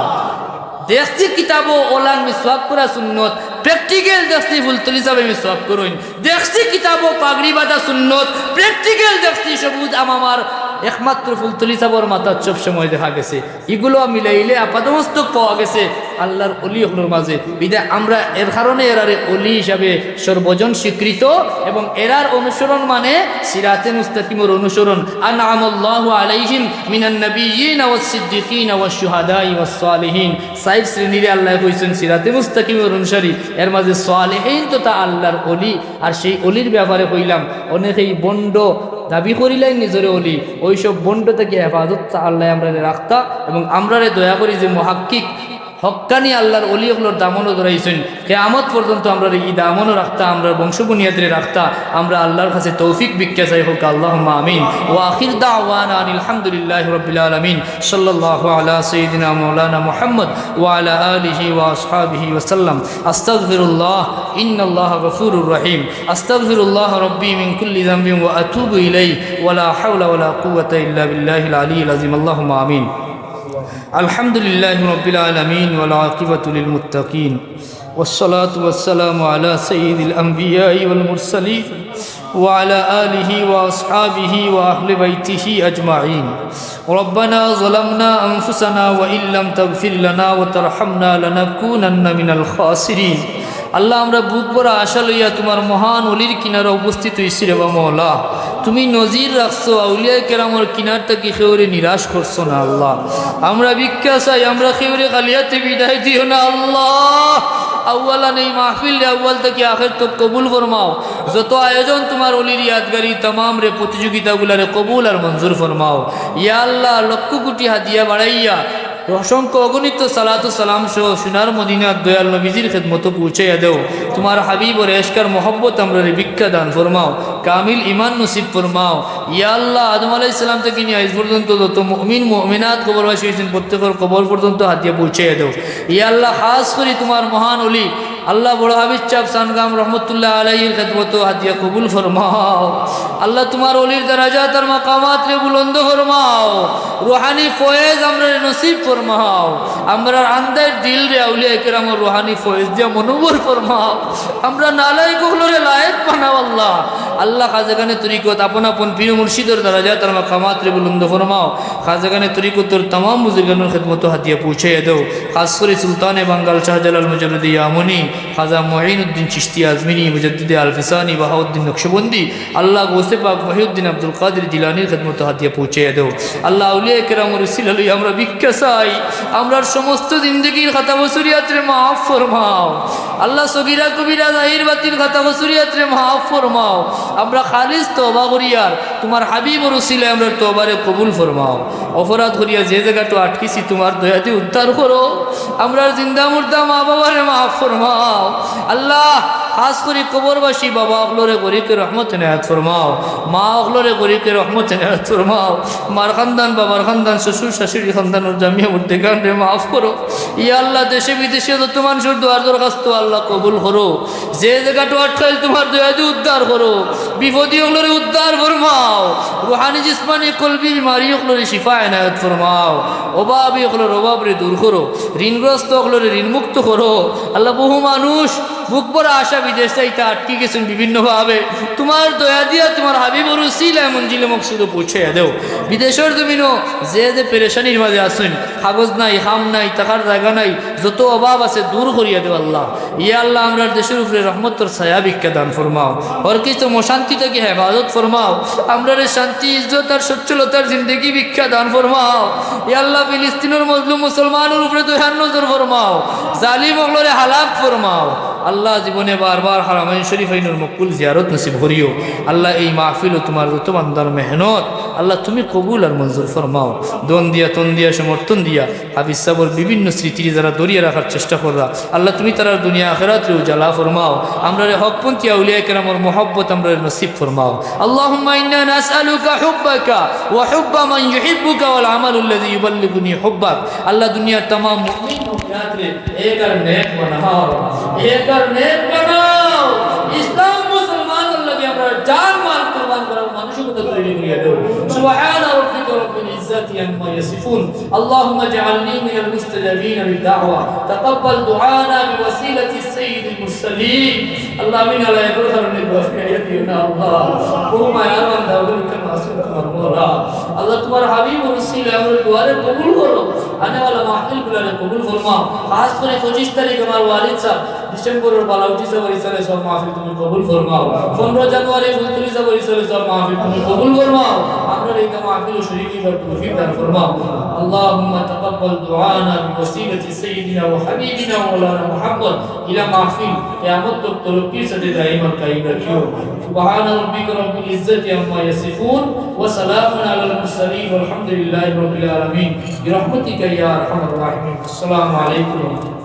দেখছি কিতাবো অলান মিসওয়াক করা সুন্নত, প্র্যাকটিক্যাল দেখছি ফুলতলি সাহেবে মিসওয়াক করইন। দেখছি কিতাবো পাগড়ি বাঁধা সুন্নত, প্র্যাকটিক্যাল দেখছি সবুজ আমামার একমাত্র ফুলতলি সাহেবর মাথাত সব সময় দেখা গেছে। ইগুলো মিলাইলে আপাদমস্তক পাওয়া গেছে আল্লাহর অলি অকলর মাঝে। বিদায় আমরা এর কারণে এরারে অলি হিসাবে সর্বজন স্বীকৃত, এবং এরার অনুসরণ মানে সিরাতে মুস্তাকিমর অনুসরণ। আনআমাল্লাহু আলাইহিম মিনান নাবিয়্যিনা ওয়াস সিদ্দিকিনা ওয়াশ শুহাদাই ওয়াস সালিহিন। চাইর শ্রেণীরে আল্লায় কইছইন সিরাতে মুস্তাকিমর অনুসারী, এর মাঝে সালিহিন তথা আল্লাহর অলি। আর সেই অলির ব্যাপারে কইলাম, অনেকেই ভণ্ড দাবি করিলাইন নিজরে অলি, ওই সব ভণ্ড থাকি হেফাজত আল্লায় আমরারে রাখতা এবং আমরারে দয়া করি যে মুহাক্কিক হক্কানি আল্লাহর অলি অকলর দামনো ধরাইছইন, কিয়ামত পর্যন্ত আমরারে ই দামনো রাখতা, আমরার বংশ বুনিয়াদরে রাখতা। আমরা আল্লাহর কাছে তৌফিক ভিক্ষা চাই, হোক আল্লাহুম্মা আমিন। ওয়া আখির দাওয়ানা আনিল হামদুলিল্লাহি রাব্বিল আলামিন। সাল্লাল্লাহু আলা সাইয়্যিদিনা মাওলানা মুহাম্মদ ওয়া আলা আলিহি ওয়া আসহাবিহি ওয়া সাল্লাম। আস্তাগফিরুল্লাহ, ইন্নাল্লাহা গফুরুর রহিম। আস্তাগফিরুল্লাহ রাব্বি মিন কুল্লি যামবিন ওয়া আতুবু ইলাইহি ওয়া লা হাওলা ওয়া লা কুওয়াতা ইল্লা বিল্লাহিল আলিয়্যিল আযীম। আল্লাহুম্মা আমিন। الحمد لله رب العالمين والعاقبة للمتقين والصلاة والسلام على سيد الأنبياء والمرسلين وعلى آله وأصحابه وأهل بيته أجمعين. ربنا ظلمنا أنفسنا وإن لم تغفر لنا وترحمنا لنكونن من الخاسرين. আল্লাহ, আমরা বুক ভরা আশা লইয়া তুমার মহান অলির কিনারা উপস্থিত অইছি রে বা মওলা। তুমি নজির রাখছো, আউলিয়ায়ে কেরামর কিনার থাকি কেউরে নিরাশ করছো না আল্লাহ। আমরা ভিক্ষা চাই, আমরা কেউরে খালি আতে বিদায় দিও না আল্লাহ। আউয়ালান এই মাহফিলরে আউয়াল থাকি আখের তক কবুল ফরমাও। যত আয়োজন তুমার অলির ইয়াদগারি, তামামরে প্রতিযোগিতাগুলারে কবুল আর মঞ্জুর ফরমাও। ইয়া আল্লাহ, লক্ষ কোটি হাদিয়া বাড়াইয়া অসংখ্য অগণিত সালাতু সালাম সহ সোনার মদিনার দয়াল নবীজির খেদমতো পৌঁছাইয়া দেও। তুমার হাবিবর এশক আর মহব্বত আমরারে ভিক্ষা দান ফরমাও, কামিল ঈমান নসিব ফরমাও। ইয়া আল্লাহ, আদম আলাইহিস সালাম থাকি নিয়া আইজ পর্যন্ত যত মুমিন মুমিনাত কবরবাসী অইছইন, প্রত্যেকর কবর পর্যন্ত হাদিয়া পৌঁছাইয়া দেও। ইয়া আল্লাহ, খাস করি তুমার মহান অলি আল্লাহ বড় হাফিজ সাহেব সানগাম রহমতুল্লাহ আলাইহির খেদমতো হাদিয়া কবুল ফরমাও। আল্লাহ তুমার অলির দারাজাত আর মাকামাতরে বুলন্দ ফরমাও। রুহানি ফয়েজ আমরারে নসিব ফরমাও। আমরার আন্দাইর দিলরে আউলিয়ায়ে কেরামর রুহানি ফয়েজ দিয়া মনোবর ফরমাও। আমরা নালায়েক অকলরে লায়েক বানাও আল্লাহ। আল্লাহ খাজেগানে তরিকত আপন আপন পীর মুর্শিদর দারাজাত আর মাকামাতরে বুলন্দ ফরমাও। খাজেগানে তরিকতর তামাম বুজুর্গানর খেদমতো হাদিয়া পৌঁছাইয়া দেও। খাস করি সুলতানে বাঙ্গাল শাহজালাল মুজাররদে ইয়ামনি, খাজা মুঈনুদ্দিন চিশতি আজমিরি, মুজাদ্দিদে আলফিসানি, বাহাউদ্দিন নকশবন্দি, আল্লাহ গৌসে পাক মহিউদ্দিন আব্দুল কাদির জিলানির খেদমতো হাদিয়া পৌঁছাইয়া দেও। আল্লাহ আউলিয়ায়ে কেরামর উসিলা লইয়া আমরা ভিক্ষা চাই, আমরার সমস্ত জিন্দেগির খাতা বসুরিয়াতরে মাফ ফরমাও। আল্লাহ সগীরা কবিরা জাহির বাতিন খাতা বসুরিয়াতরে মাফ ফরমাও। আমরা খালিস তওবা করিয়ার তুমার হাবিবর উসিলায় আমরার তওবারে কবুল ফরমাও। অপরাধ করিয়া যে জাগাটো আটকিছি তুমার দয়াদি উদ্ধার করো। আমরার জিন্দা মুর্দা মা বাবারে মাফ ফরমাও। আল্লাহ খাস করি কবরবাসী বাবা অকলরে গরিকে রহমত এনায়েত ফরমাও, মা অকলরে গরিকে রহমত এনায়েত ফরমাও, মার খান্দান, বাবার খান্দান, শ্বশুর শাশুড়ি খান্দান, ওর জামিয়া মুর্দেগান রে মাফ করো। ইয়া আল্লাহ, দেশে বিদেশে যত মানুষর দোয়ার দরখাস্ত আল্লাহ কবুল করো। যে জাগাত আটকাইল তুমার দয়া দি উদ্ধার করো, বিপদী অকলরে উদ্ধার ফরমাও, রুহানি জিসমানি কলবি বিমারি অকলরে শিফা এনায়েত ফরমাও, অভাবী অকলর অভাবরে দূর করো, ঋণগ্রস্ত অকলরে ঋণমুক্ত করো। আল্লাহ, বহু মানুষ বুক ভরা আশা বিদেশ যাইতা আটকি গেছইন বিভিন্নভাবে, তুমার দয়া দিয়া তুমার হাবিবর উসিলায় মঞ্জিলে মকসুদো পৌঁছাইয়া দেও। বিদেশর জমিনো যে যে পেরেশানির মাঝে আছইন, কাগজ নাই, কাম নাই, থাকার জাগা নাই, যত অভাব আছে দূর করিয়া দেও আল্লাহ। ইয়া আল্লাহ, আমরার দেশর উপরে রহমতর ছায়া ভিক্ষা দান ফরমাও, হর কিসিম অশান্তি থাকি হেফাজত ফরমাও, আমরারে শান্তি, ইজ্জত আর সচ্ছলতার জিন্দেগি ভিক্ষা দান ফরমাও। ইয়া আল্লাহ, ফিলিস্তিনর মজলুম মুসলমানর উপরে দয়ার নজর ফরমাও, জালিম অকলরে হালাক ফরমাও। আল্লাহ, জীবনে বারবার হারামাইন শরীফাইনর মকবুল জিয়ারত নসিব করিও। আল্লাহ, এই মাহফিলো তুমার যত বান্দার মেহনত আল্লাহ তুমি কবুল আর মঞ্জুর ফরমাও। ধন দিয়া, তন দিয়া, সমর্থন দিয়া হাফিজ সাবর বিভিন্ন স্মৃতিরে যারা ধরিয়া রাখার চেষ্টা কররা, আল্লাহ তুমি তারার দুনিয়া আখেরাতরে উজালা ফরমাও। আমরারে হকপন্থী আউলিয়া কেরামর মহব্বত আমরারে নসিব ফরমাও। اللهم إنا نسألك حبك وحب من يحبك والعمل الذي يبلغني حبك। আল্লাহ দুনিয়ার তামাম মুমিন মুমিনাতরে এক আর নেক বানাও, এক আর নেক বানাও। ইসলাম মুসলমানর লাগি আমরার জান মাল কুরবান করার মানসিকতা তৈরি করিয়া দেও। سبحان ربك رب العزة عما يصفون। اللهم اجعلني من المستجابين للدعوة، تقبل دعانا بوسيلة سيد المرسلين. আল্লাহ, আমি নালায়েকর কারণে দোয়া ফিরাইয়া দিও না আল্লাহ। ও মায়ার বান্দা, ওগুলো কেন আছেন তোমার মওলা? আল্লাহ, তোমার হাবিব ও রসুল আমার দোয়ারে কবুল করো। আনেওয়ালা মাহফিল গুলারে কবুল ফরমাও। খাস করে পঁচিশ তারিখ আমার ওয়ালিদ সাহেব ডিসেম্বরর বালাউটি সাহেবর ইসালে সব মাহফিল তুমি কবুল ফরমাও। পনেরো জানুয়ারি ফুলতলি সাহেবর ইসালে সব মাহফিল তুমি কবুল ফরমাও। আমরারে এই মাহফিলো শরীক হইবার তৌফিক দান ফরমাও। اللهم تقبل دعانا بوسيلة سيدنا وحبيبنا ومولانا محمد إلى محفل قيامت تک ترقيর সাথে دائما قائم রাখিও। سبحان ربك رب العزة عما يصفون وسلام على المرسلين والحمد لله رب العالمين برحمتك يا أرحم الراحمين. السلام عليكم ورحمة الله.